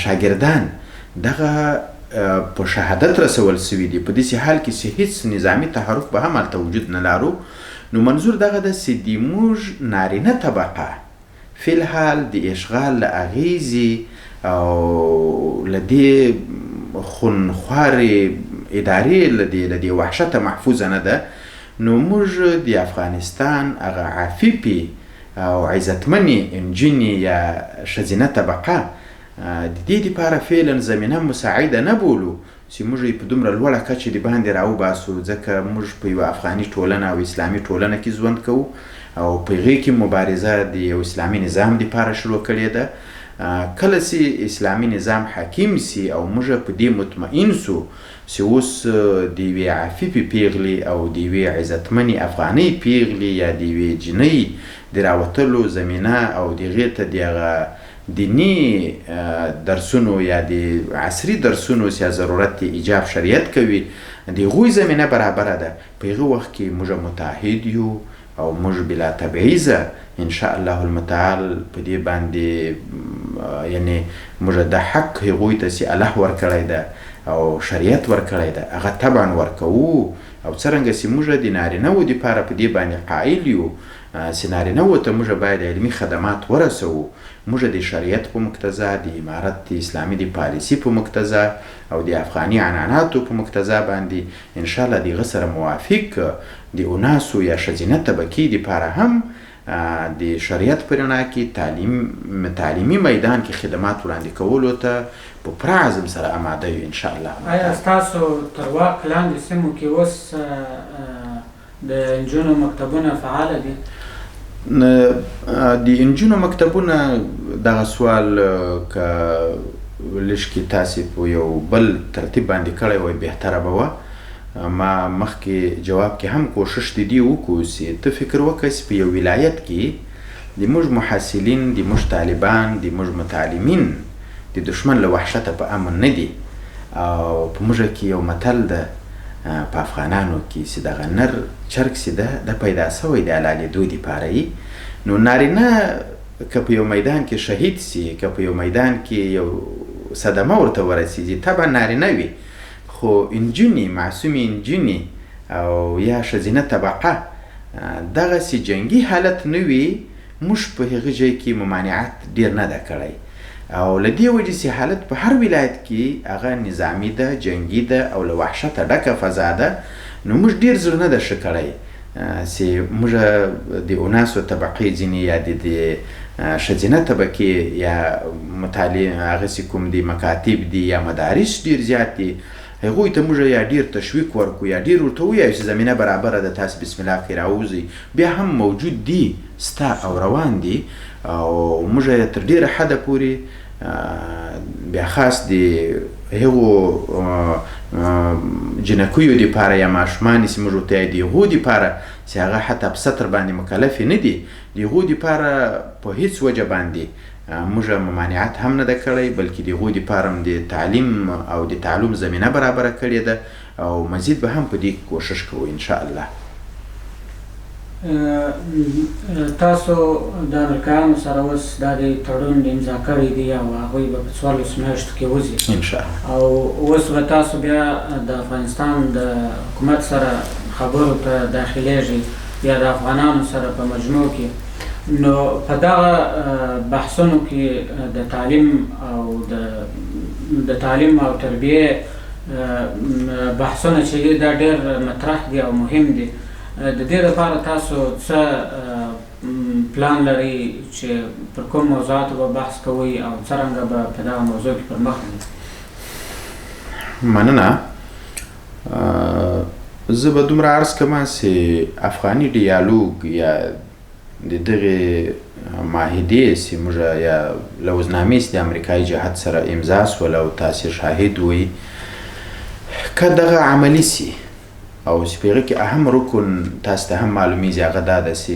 شاګردان دغه په شهادت رسول سوي دي، په داسې حال کې چې هیڅ نظامي تحرک به هم هلته وجود نه لرو. نو منظور دغه ده چې د موږ نارینه طبقه فی الحال د اشغال له اغېزې او له دې خونخوارې ادارې له دې وحشته محفوظه نه ده. نو موږ د افغانستان هغه عفیفې او عزتمنې نجونې یا ښځینه طبقه د دې دپاره فعلا زمینه مساعده نه بولو چې موږ یې په دومره لوړه کچه د باندې راوباسو، ځکه موږ په یوه افغاني ټولنه او اسلامي ټولنه کې ژوند کوو او په هغې کې مبارزه د یو اسلامي نظام دپاره شروع کړې ده. کله چې اسلامي نظام حاکم سي او موږ په دې مطمئن سو چې اوس د یوې عفیفې پیغلې او د یوې عزتمنې افغانۍ پیغلې یا د یوې جینۍ د راوتلو زمینه او د هغې ته د هغه دیني درسونو یا د عصري درسونو چې ضرورت ایجاب شریعت کوي د هغوی زمینه برابره ده، په هغه وخت کې موږ متعهد یو او موږ بلا تبعیضه ان شاء الله المتعال په دې باندې یعنې موږ د حق هغوی ته چې الله ورکړی ده او شریعت ورکړی ده هغه طبعا ورکوو. او څرنګه چې موږ د نارینه وو دپاره په دې باندې قایل یو چې نارینه وو ته موږ باید علمي خدمات ورسوو، موږ د شریعت په مقتضا، د امارت د اسلامي د پالیسي په مقتضا او د افغاني عنعناتو په مقتضا باندې انشاءالله د هغه سره موافق د اناسو یا ښځینه طبقې دپاره هم د شریعت په رڼا کې تعلیمي میدان کې خدمات وړاندې کولو ته په پوره عزم سره اماده یو انشاءالله. آیا ستاسو تر واک لاندې سیمو کې اوس د نجونو مکتبونه فعاله دي؟ د نجونو مکتبونه دغه سوال که لږ کې تاسې په یو بل ترتیب باندې کړی وای بهتره به وه. ما مخکې جواب کې هم کوشش د دې وکړو چې ته فکر وکړه چې په یو ولایت کې د موږ محصلین، د موږ طالبان، د موږ متعلمین د دښمن له وحشته په امن نه دي. او په موږ کې یو متل ده په افغانانو کې چې دغه نر چرګ چې ده دا پیدا سوی د حلالېدو دپاره یي. نو نارینه که په یو میدان کې شهید سي، که په یو میدان کې یو صدمه ورته ورسېږي، طبعا نارینه وي، خو نجونې، معصومې نجونې او یا ښځینه طبقه دغسې جنګي حالت نه وي، موږ په هغه ځای کې ممانعت ډېر نه ده کړی. او له دې وجې چې حالت په هر ولایت کې هغه نظامي ده، جنګي ده او له وحشته ډکه فضا ده، نو موږ ډېر زړه نه ده ښه کړی چې موږ د اناسو طبقې ځینې یا د ښځینه طبقې یا مطالعې هغسې کوم دي مکاتب دي یا مدارس ډېر زیات دي، هغوی ته موږ یا ډېر تشویق ورکړو یا ډېر ورته ووایو چې زمینه برابره ده، تاسې بسم الله کې راووځئ. بیا هم موجود دي، سته او روان دي. او موږ یې تر ډېره حده پورې بیا خاص د هغو جنکیو دپاره یا ماشومان چې موږ ورته یایو د هغو دپاره چې هغه حتی په ستر باندې مکلفې نه دي، د هغو دپاره په هیڅ وجه باندې موږ ممانعت هم نه ده کړی، بلکې د هغو دپاره هم د تعلیم او د تعلم زمینه برابره کړې ده او مزید به هم په دې کې کوښښ کوو ان شاء الله. تاسو د امریکایانو سره اوس دا د تړون امضا کړی دی او هغوی به په 14 میاشتو کې وځي ان شاء الله، او اوس به تاسو بیا د افغانستان د حکومت سره خبرو ته داخلېږئ یا د افغانانو سره په مجموع کې، نو په دغه بحثونو کې د تعلیم او د تعلیم او تربیې بحثونه چې دي دا ډېر مطرح دي او مهم دي. د دې لپاره تاسو څه پلان لرئ چې پر کوم موضوعاتو به بحث کوئ او څرنګه به په دغه موضوع کې پر مخ ځئ؟ مننه. زه به دومره عرض کوم چې افغاني ډیالوګ یا د دغې معاهدې چې موږ یا لوظنامې چې د امریکایي جهت سره امضا سوله او تاسې شاهد وئ، که دغه عملي سي او چې په هغه کې اهم رکن تاسو ته هم معلومیږي هغه دا ده چې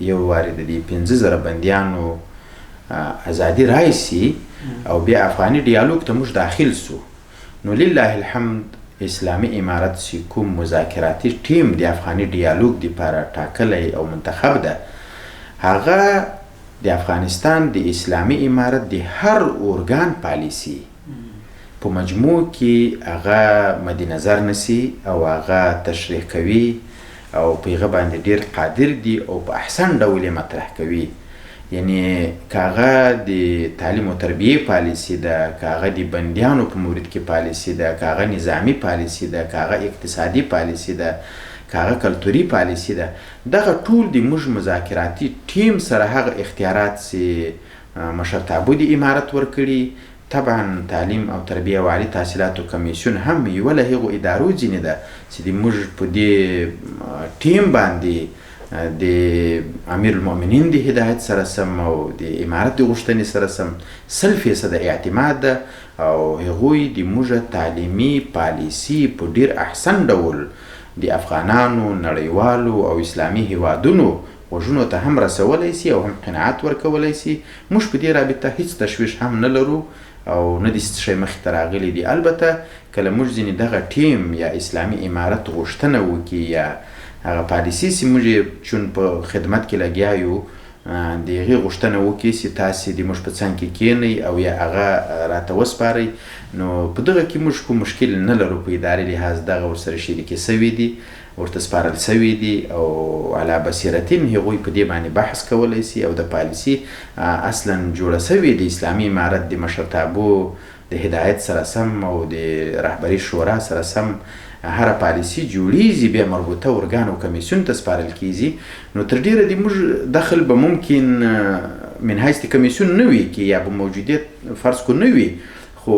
یو وارې د دې 5000 بندیانو ازادي راشي او بیا افغاني ډیالوګ ته موږ داخل سو، نو لله الحمد اسلامي امارت چې کوم مذاکراتي ټیم د افغاني ډیالوګ دپاره ټاکلی او منتخب ده، هغه د افغانستان د اسلامي امارت د هر ارګان پالیسي په مجموع کې هغه مد نظر نسی او هغه تشریح کوي او په هغه باندې ډیر قادر دي او په احسن ډول یې مطرح کوي. یعنی که هغه د تعلیم او تربیې پالیسي ده، که هغه د بندیانو په مورد کې پالیسي ده، که هغه نظامي پالیسي ده، که هغه اقتصادي پالیسي ده، که هغه کلتوري پالیسي ده، دغه ټول د موږ مذاکراتي ټیم سره هغه اختیارات چې مشرتابه د امارت ورکړي. طبعا تعلیم او تربیه او عالي تحصیلاتو کمیسیون هم یوه له هغو ادارو ځینې ده چې د موږ په دې ټیم باندې د امیر المؤمنین د هدایت سره سم او د امارت د غوښتنې سره سم 100% اعتماد ده او هغوی د موږ تعلیمي پالیسي په ډیر احسن ډول د افغانانو، نړیوالو او اسلامي هیوادونو غوږونو ته هم رسولی سي او هم قناعت ورکولی سي. موږ په دې رابطه هیڅ تشویش هم نه لرو او نه داسې څه شی مخې ته راغلي دي. البته کله موږ ځینې دغه ټیم یا اسلامي امارت غوښتنه وکړي یا هغه پالیسي چې موږ یې چون په خدمت کې لګیا یو د هغې غوښتنه وکړي چې تاسې د موږ په څنګ کې کښېنئ او یا هغه راته وسپارئ، نو په دغه کې موږ کوم مشکل نه لرو. په اداري لحاظ دغه ورسره شریکې سوې دي، ورته سپارل سوې دي او علا بصیرتین هغوی په دې باندې بحث کولی سي او د پالیسي اصلا جوړه سوې د اسلامي امارت د مشرتابو د هدایت سره سم او د رهبري شورا سره سم هره پالیسي جوړیږي، بیا مربوطه ارګان او کمیسیون ته سپارل کیږي. نو تر ډېره د موږ دخل به ممکن من حیث د کمیسیون نه وي کې یا به موجودیت فرض کو نه وي، خو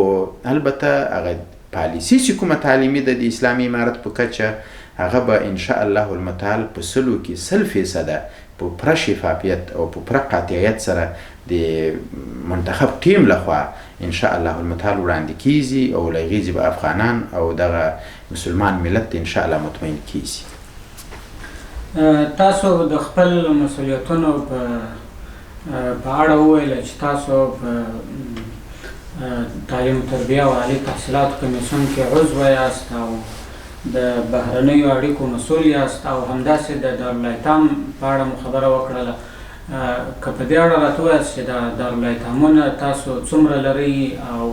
البته هغه پالیسي چې کومه تعلیمي ده د اسلامي امارت په کچه هغه به ان شاء الله المتعال په 100% په پوره شفافیت او په پوره قاطعیت سره د منتخب ټیم لخوا ان شاء الله المتعال وړاندې کیږي او له هغې ځې به افغانان او دغه مسلمان ملت ان شاء الله مطمئن کیږي. تاسو د خپل مسؤلیتونو په اړه وویل چې تاسو په تعلیم و تربیه او عالي تحصیلاتو کمیسیون کې عضو یاست او د بهرنیو اړیکو مسؤل یاست او همداسې د دارالایتام په اړه مو خبره وکړله. که په دې اړه راته ووایاست چې دا دارالایتامونه تاسو څومره لرئ او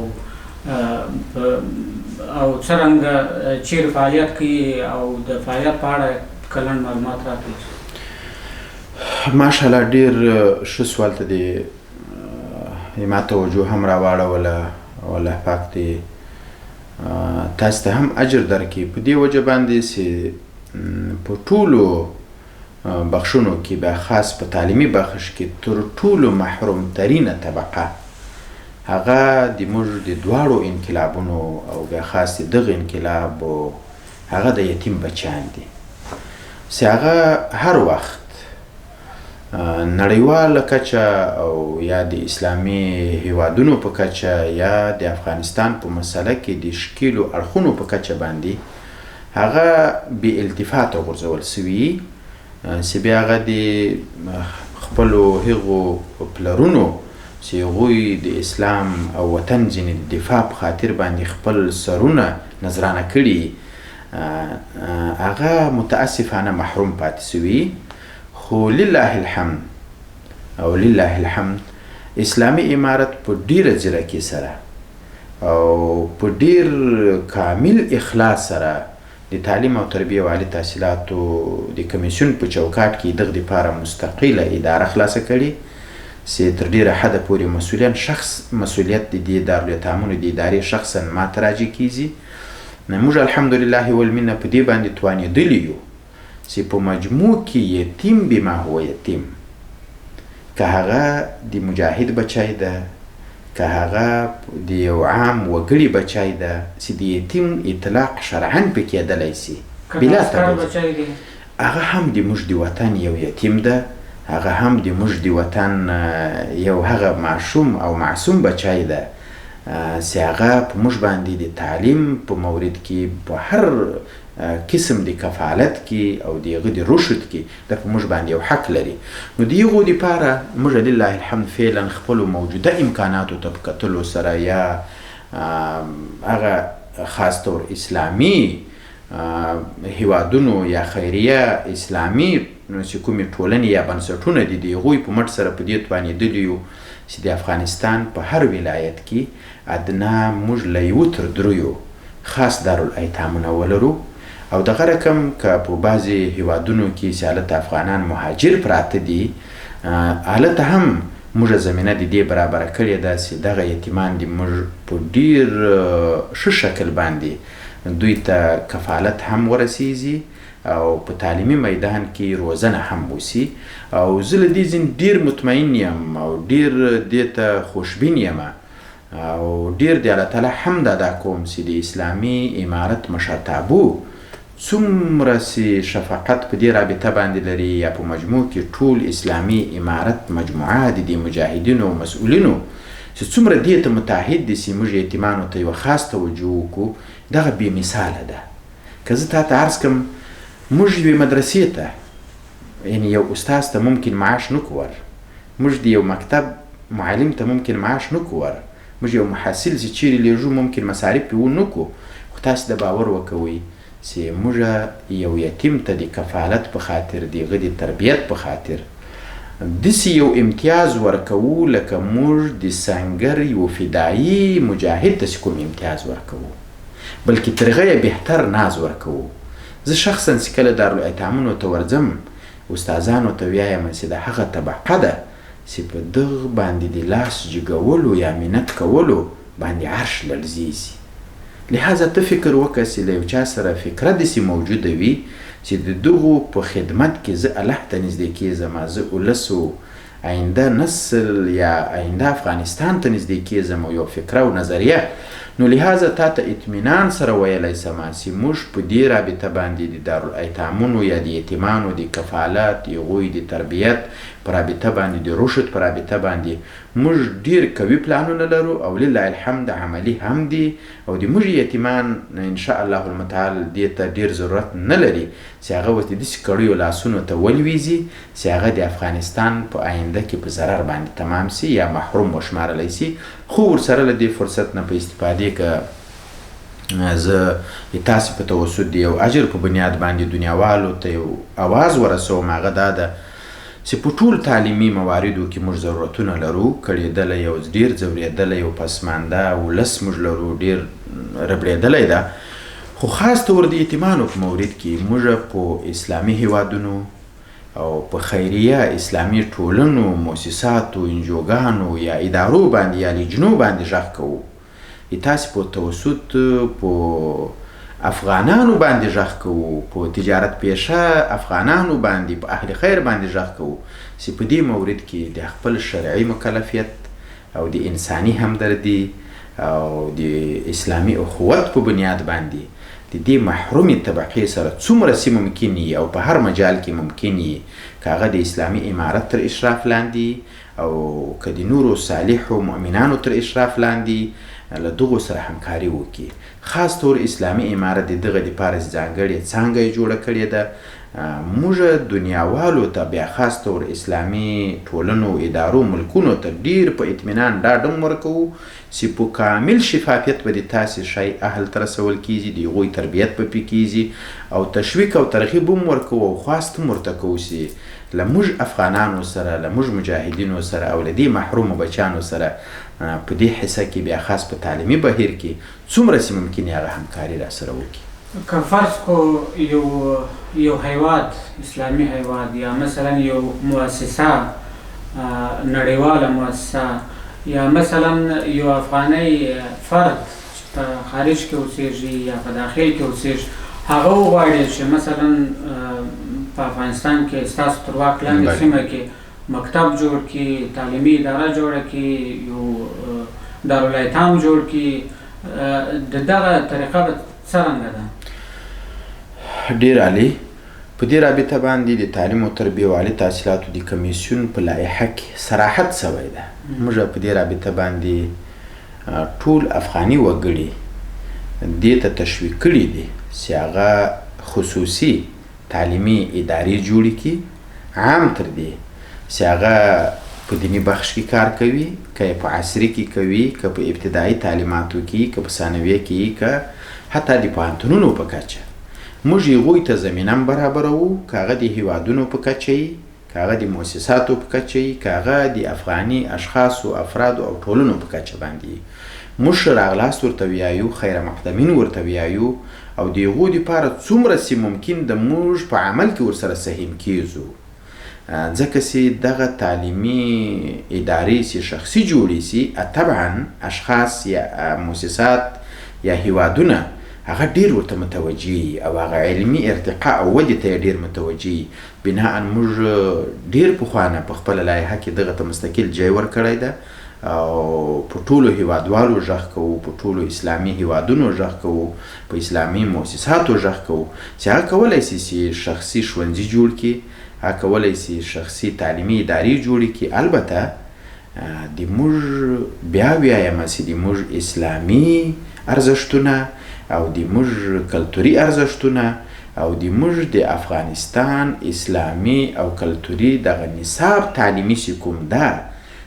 او څرنګه چیرې فعالیت کوي او د فعالیت په اړه که لنډ معلومات راکړئ. ماشاءالله ډېر ښه سوال ته دې ما توجه هم راواړوله او الله پاک دې تاسو ته هم اجر درکړي. په دې وجه باندې چې په ټولو بخشونو کې بیا خاص په تعلیمي بخش کې تر ټولو محروم ترینه طبقه هغه د موږ د دواړو انقلابونو او بیا خاص د دغه انقلاب هغه د یتیم بچیان دي چې هغه هر وخت نړیواله کچه او یا د اسلامي هیوادونو په کچه یا د افغانستان په مسله کې د ښکیلو اړخونو په کچه باندې هغه بې التفاته غورځول سوي، چې بیا هغه د خپلو هغو پلرونو چې هغوی د اسلام او وطن ځینې د دفاع په خاطر باندې خپل سرونه نذرانه کړي، هغه متاسفانه محروم پاتې سوي. خو لله الحمد او لله الحمد اسلامي امارت په ډیره ځیرکۍ سره او په ډیر کامل اخلاص سره د تعلیم او تربیې او عالي تحصیلاتو د کمیسیون په چوکاټ کې دغه دپاره مستقله اداره خلاصه کړې، چې تر ډیره حده پورې مسؤلیت شخص مسؤلیت د دې دارالایتامونو د ادارې شخصا ماته راجع کیږي. موږ الحمدلله والمنه په دې باندې توانېدلي یو چې په مجموع کې یتیم بما هو یتیم، که هغه د مجاهد بچی ده، که هغه د یو عام وګړي بچی ده، چې د یتیم اطلاق شرعاً پې کېدلی سي، بلا تبعیض، هغه هم د موږ د وطن یو یتیم ده، هغه هم د موږ د وطن یو هغه ماشوم او معصوم بچی ده چې هغه په موږ باندې د تعلیم په مورد کې په هر قسم د کفالت کې او د هغه د رشد کې د په موږ باندې یو حق لري. نو د هغو دپاره موږ لله الحمد فعلا خپلو موجوده امکاناتو ته په کتلو سره یا هغه خاص طور اسلامي هیوادونو یا خیریه اسلامي چې کومې ټولنې یا بنسټونه دي د هغوی په مټ سره په دې توانېدلي یو چې د افغانستان په هر ولایت کې ادنا موږ له یو تر دریو خاص دارالایتامونه ولرو. او دغه رقم که په بعضې هیوادونو کې چې هلته افغانان مهاجر پراته دي، هلته هم موږ زمینه د دې برابره کړې ده چې دغه یتیمان دې موږ په ډېر ښه شکل باندې دوی ته کفالت هم ورسیږي او په تعلیمي میدان کې روزنه هم وسي. او زه له دې ځین ډېر مطمئن یم او ډېر دې ته خوشبین یم او ډېر د الله تعالی حمد ادا کوم چې د اسلامي امارت مشرتابو څومره چې شفقت په دې رابطه باندې لري، یا په مجموع کې ټول اسلامي امارت مجموعه د دې مجاهدینو او مسؤلینو چې څومره دې ته متعهد دي چې موږ یتیمانو ته یوه خاص توجه وکړو، دغه بې مثاله ده. که زه تا ته عرض کړم، موږ یوې مدرسې ته یعنې یو استاد ته ممکن معاش نه کړو ور، موږ د یو مکتب معلم ته ممکن معاش نه کړو ور، موږ یو محصل چې چیرې لیږو ممکن مصارف پرې ونه کړو، خو تاسې د باور وکوئ چې موږ یو یتیم ته د کفالت په خاطر، د هغه د تربیت په خاطر داسې یو امتیاز ورکوو لکه موږ د سنګر یو فدایي مجاهد ته چې کوم امتیاز ورکوو، بلکې تر هغه یې بهتر ناز ورکوو. زه شخصا چې کله دارالایتامونو ته ورځم، استادانو ته وایم چې دا هغه طبقه ده چې په دغه باندې د لاس جګولو یا منت کولو باندې عرش لړزیږي. لهذا ته فکر وکړه چې له یو چا سره فکره داسې موجوده وي چې د دغو په خدمت کې زه الله ته نږدې کېږم، زه ولس او آینده نسل یا آینده افغانستان ته نږدې کېږم او یو فکره او نظریه. نو لهذا تا ته اطمینان سره ویلی سم چې موږ په دې رابطه باندې د دارالایتامونو یا د یتیمانو د کفالت، د هغوی د تربیت په رابطه باندې، د رشد په رابطه باندې موږ ډېر قوي پلانونه لرو او لله الحمد عملي هم دي. او د موږ یتیمان ان شاء الله المتعال دې ته ډېر ضرورت نه لري چې هغه اوس د داسې کړیو لاسونو ته ولویږي چې هغه د افغانستان په آینده کې په ضرر باندې تمام سي یا محروم وشمارلی سي. خو ورسره له دې فرصت نه په استفادې که زه د تاسې په توسط د یو اجر په بنیاد باندې دنیاوالو ته یو اواز ورسوم، هغه دا ده چې په ټول تعلیمي مواردو کې موږ ضرورتونه لرو، کړېدلی او ډېر ځورېدلی او پسمانده ولس موږ لرو، ډېر ربړېدلی ده. خو خاص طور د یتیمانو په مورد کې موږ په اسلامي هیوادونو او په خیریه اسلامي ټولنو، موسساتو، انجوګانو یا ادارو باندې یا لجنو باندې غږ کوو، د تاسې په توسط په افغانانو باندې غږ کوو، په تجارت پیشه افغانانو باندې، په اهل خیر باندې غږ کوو چې په دې مورد کې د خپل شرعي مکلفیت او د انساني همدردي او د اسلامي اخوت په بنیاد باندې د دې محرومې طبقې سره څومره سي ممکن یي او په هر مجال کې ممکن یي، که هغه د اسلامي امارت تر اشراف لاندې او که د نورو صالحو مؤمنانو تر اشراف لاندې، له دغو سره همکاري وکړي. خاص طور اسلامي امارت د دغه دپاره ځانګړې څانګه یې جوړه کړې ده. موږ دنیاوالو ته بیا خاص طور اسلامي ټولنو، ادارو، ملکونو ته ډیر په اطمینان ډاډ هم ورکوو چې په کامل شفافیت به د تاسې شی اهل ته رسول کېږي، د هغوی تربیت به پې کېږي او تشویق او ترغیب هم ورکوو او خواست هم ورته کوو چې له موږ افغانانو سره، له موږ مجاهدینو سره او له دې محرومو بچیانو سره په دې حصه کې بیا خاص په تعلیمي بهیر کې څومره چې ممکن هغه همکاري را سره وکړي. که فرض کو یو هیواد، اسلامي هیواد، یا مثلا یو مؤسسه، نړیواله مؤسسه، یا مثلا یو افغاني فرد چې په خارج کې اوسېږي یا په داخل کې اوسېږي، هغه وغواړي چې مثلا په افغانستان کې ستاسو تر واک لاندې سیمه کې مکتب جوړ کړي، تعلیمي اداره جوړه کړي، یو دارالایتام جوړ کړي، د دغه طریقه به څرنګه ده؟ ډېر عالي. په دې رابطه باندې د تعلیم او تربیې او عالي تحصیلاتو د کمیسیون په لایحه کې صراحت سوی ده. موږ په دې رابطه باندې ټول افغاني وګړي دې ته تشویق کړي دي چې هغه خصوصي تعلیمي ادارې جوړې کړي، عام تر دې چې هغه په دیني بخش کې کار کوي، که په عصري کې کوي، که په ابتدایي تعلیماتو کې، که په ثانویه کې، که حتی د پوهنتونونو په کچه. موږ هغوی ته زمینه هم برابروو، که هغه د هیوادونو په کچه یي، که هغه د مؤسساتو په کچه یي، که هغه د افغاني اشخاصو، افرادو او ټولنو په کچه باندې یي. موږ ښه راغلاست ورته ویایو، خیر مقدمین ورته ویایو او د هغو دپاره څومره چې ممکن د موږ په عمل کې ورسره سهیم کیږو، ځکه چې دغه تعلیمي ادارې چې شخصي جوړې سي، طبعا اشخاص یا مؤسسات یا هیوادونه هغه ډیر ورته متوجه او هغه علمي ارتقا او ودې ته یې ډیر متوجه. بناء موږ ډیر پخوانه په خپله لایحه کې دغه ته مستقل جای ورکړی ده او په ټولو هیوادوالو غږ کوو، په ټولو اسلامي هیوادونو غږ کوو، په اسلامي مؤسساتو غږ کوو چې هغه کولی شي چې شخصي ښوونځي جوړ کړي، هغه کولی شي شخصي تعلیمي ادارې جوړې کړي. البته د موږ بیا ویایم چې د موږ اسلامي ارزښتونه او د موږ کلتوري ارزښتونه او د موږ د افغانستان اسلامي او کلتوري دغه نصاب تعلیمي چې کوم ده،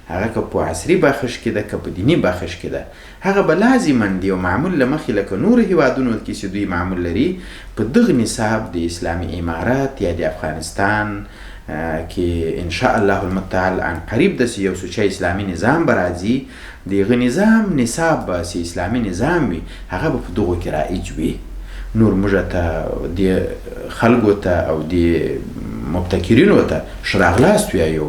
هغه که په عصري بخش کې ده که په دیني بخش کې ده، هغه به لازما د یو معمول له مخې لکه نورو هیوادونو کې چې دوی معمول لري، په دغه نصاب د اسلامي امارت یا د افغانستان کې ان شاء الله المتعال عن قریب داسې یو سوچه اسلامي نظام به راځي، د هغه نظام نصاب به چې اسلامي نظام وي هغه به په دغو کې رایج وي. نور موږ ته دې خلکو ته او دې مبتکرینو ته ښه راغلاست ویایو،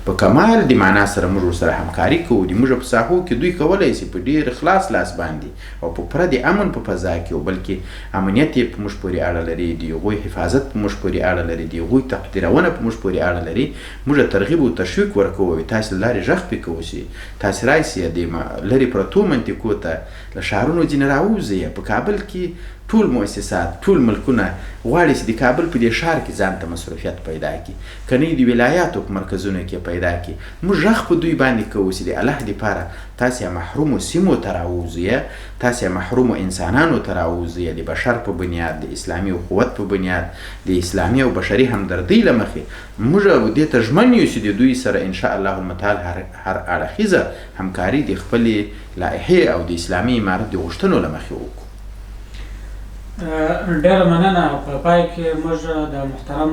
په کمال د معنا سره موږ ورسره همکاري کوو. د موږ په ساحو کې دوی کولی شي په ډېر خلاص لاس باندې او په پوره د امن په فضا کې، او بلکې امنیت یې په موږ پورې اړه لري، د هغوی حفاظت په موږ پورې اړه لري، د هغوی تقدیرونه په موږ پورې اړه لري. موږ ترغیب او تشویق ورکوو، تاسې له لارې غږ پرې کوو چې تاسې راشئ دې لرې پرتو منطقو ته، له ښارونو ځینې راووځئ. په کابل کې ټول مؤسسات، ټول ملکونه غواړي چې د کابل په دې ښار کې ځان ته مصروفیت پیدا کړي، که نه د ولایاتو په مرکزونو کې پیدا کړي. موږ غږ په دوی باندې کوو چې د الله دپاره تاسې محرومو سیمو ته راووځئ، تاسې محرومو انسانانو ته راووځئ، د بشر په بنیاد، د اسلامي اخوت په بنیاد، د اسلامي او بشري همدردۍ له مخې موږ دې ته ژمن یو چې د دوی سره ان شاء الله المتعال هر اړخیزه همکاري د خپلې لایحې او د اسلامي امارت د غوښتنو له مخې وکړو. ډېره مننه. په پای کې موږ د محترم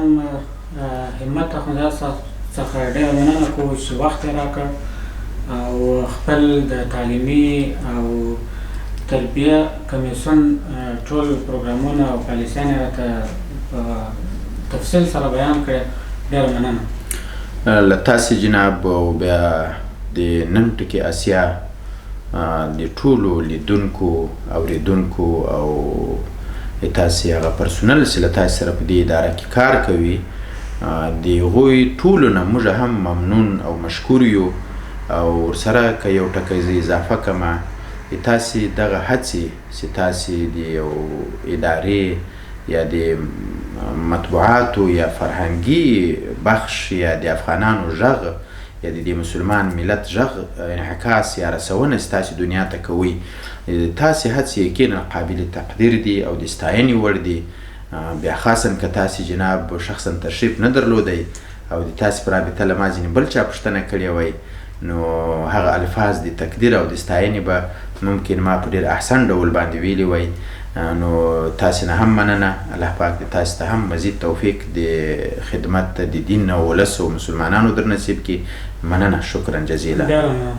همت اخندزاده صاحب څخه ډېره مننه کوو چې وخت یې راکړ او خپل د تعلیمي او تربیه کمیسیون ټول پروګرامونه او پالیسیانې راته په تفصیل سره بیان کړې. ډېره مننه. له تاسې جناب او بیا د نن ټکي اسیا د ټولو لیدونکو، اورېدونکو او تاسې هغه پرسونل چې له تاسې سره په دې اداره کې کار کوي، د هغوی ټولو نه موږ هم ممنون او مشکور یو. او ورسره که یو ټکی زه اضافه کړم، د تاسې دغه هڅې چې تاسې د یو ادارې یا د مطبوعاتو یا فرهنګي بخش یا د افغانانو ږغ یا د دې مسلمان ملت ږغ انعکاس یا رسونه چې تاسې دنیا ته کوئ، تاسې هڅې یقینا قابل تقدیر دي او د ستاینې وړ دي. بیا خاصا که تاسې جناب شخصا تشریف نه درلودی او د تاسې په رابطه له ما ځینې بل چا پوښتنه کړې وای، نو هغه الفاظ د تقدیر او د ستاینې به ممکن ما په ډیر احسن ډول باندې ویلي وای. نو تاسې نه هم مننه، الله پاک دې تاسې ته هم مزید توفیق د خدمت د دین او ولس او مسلمانانو در نصیب کړي. مننه، شکرا جزیلا. ډیره مننه.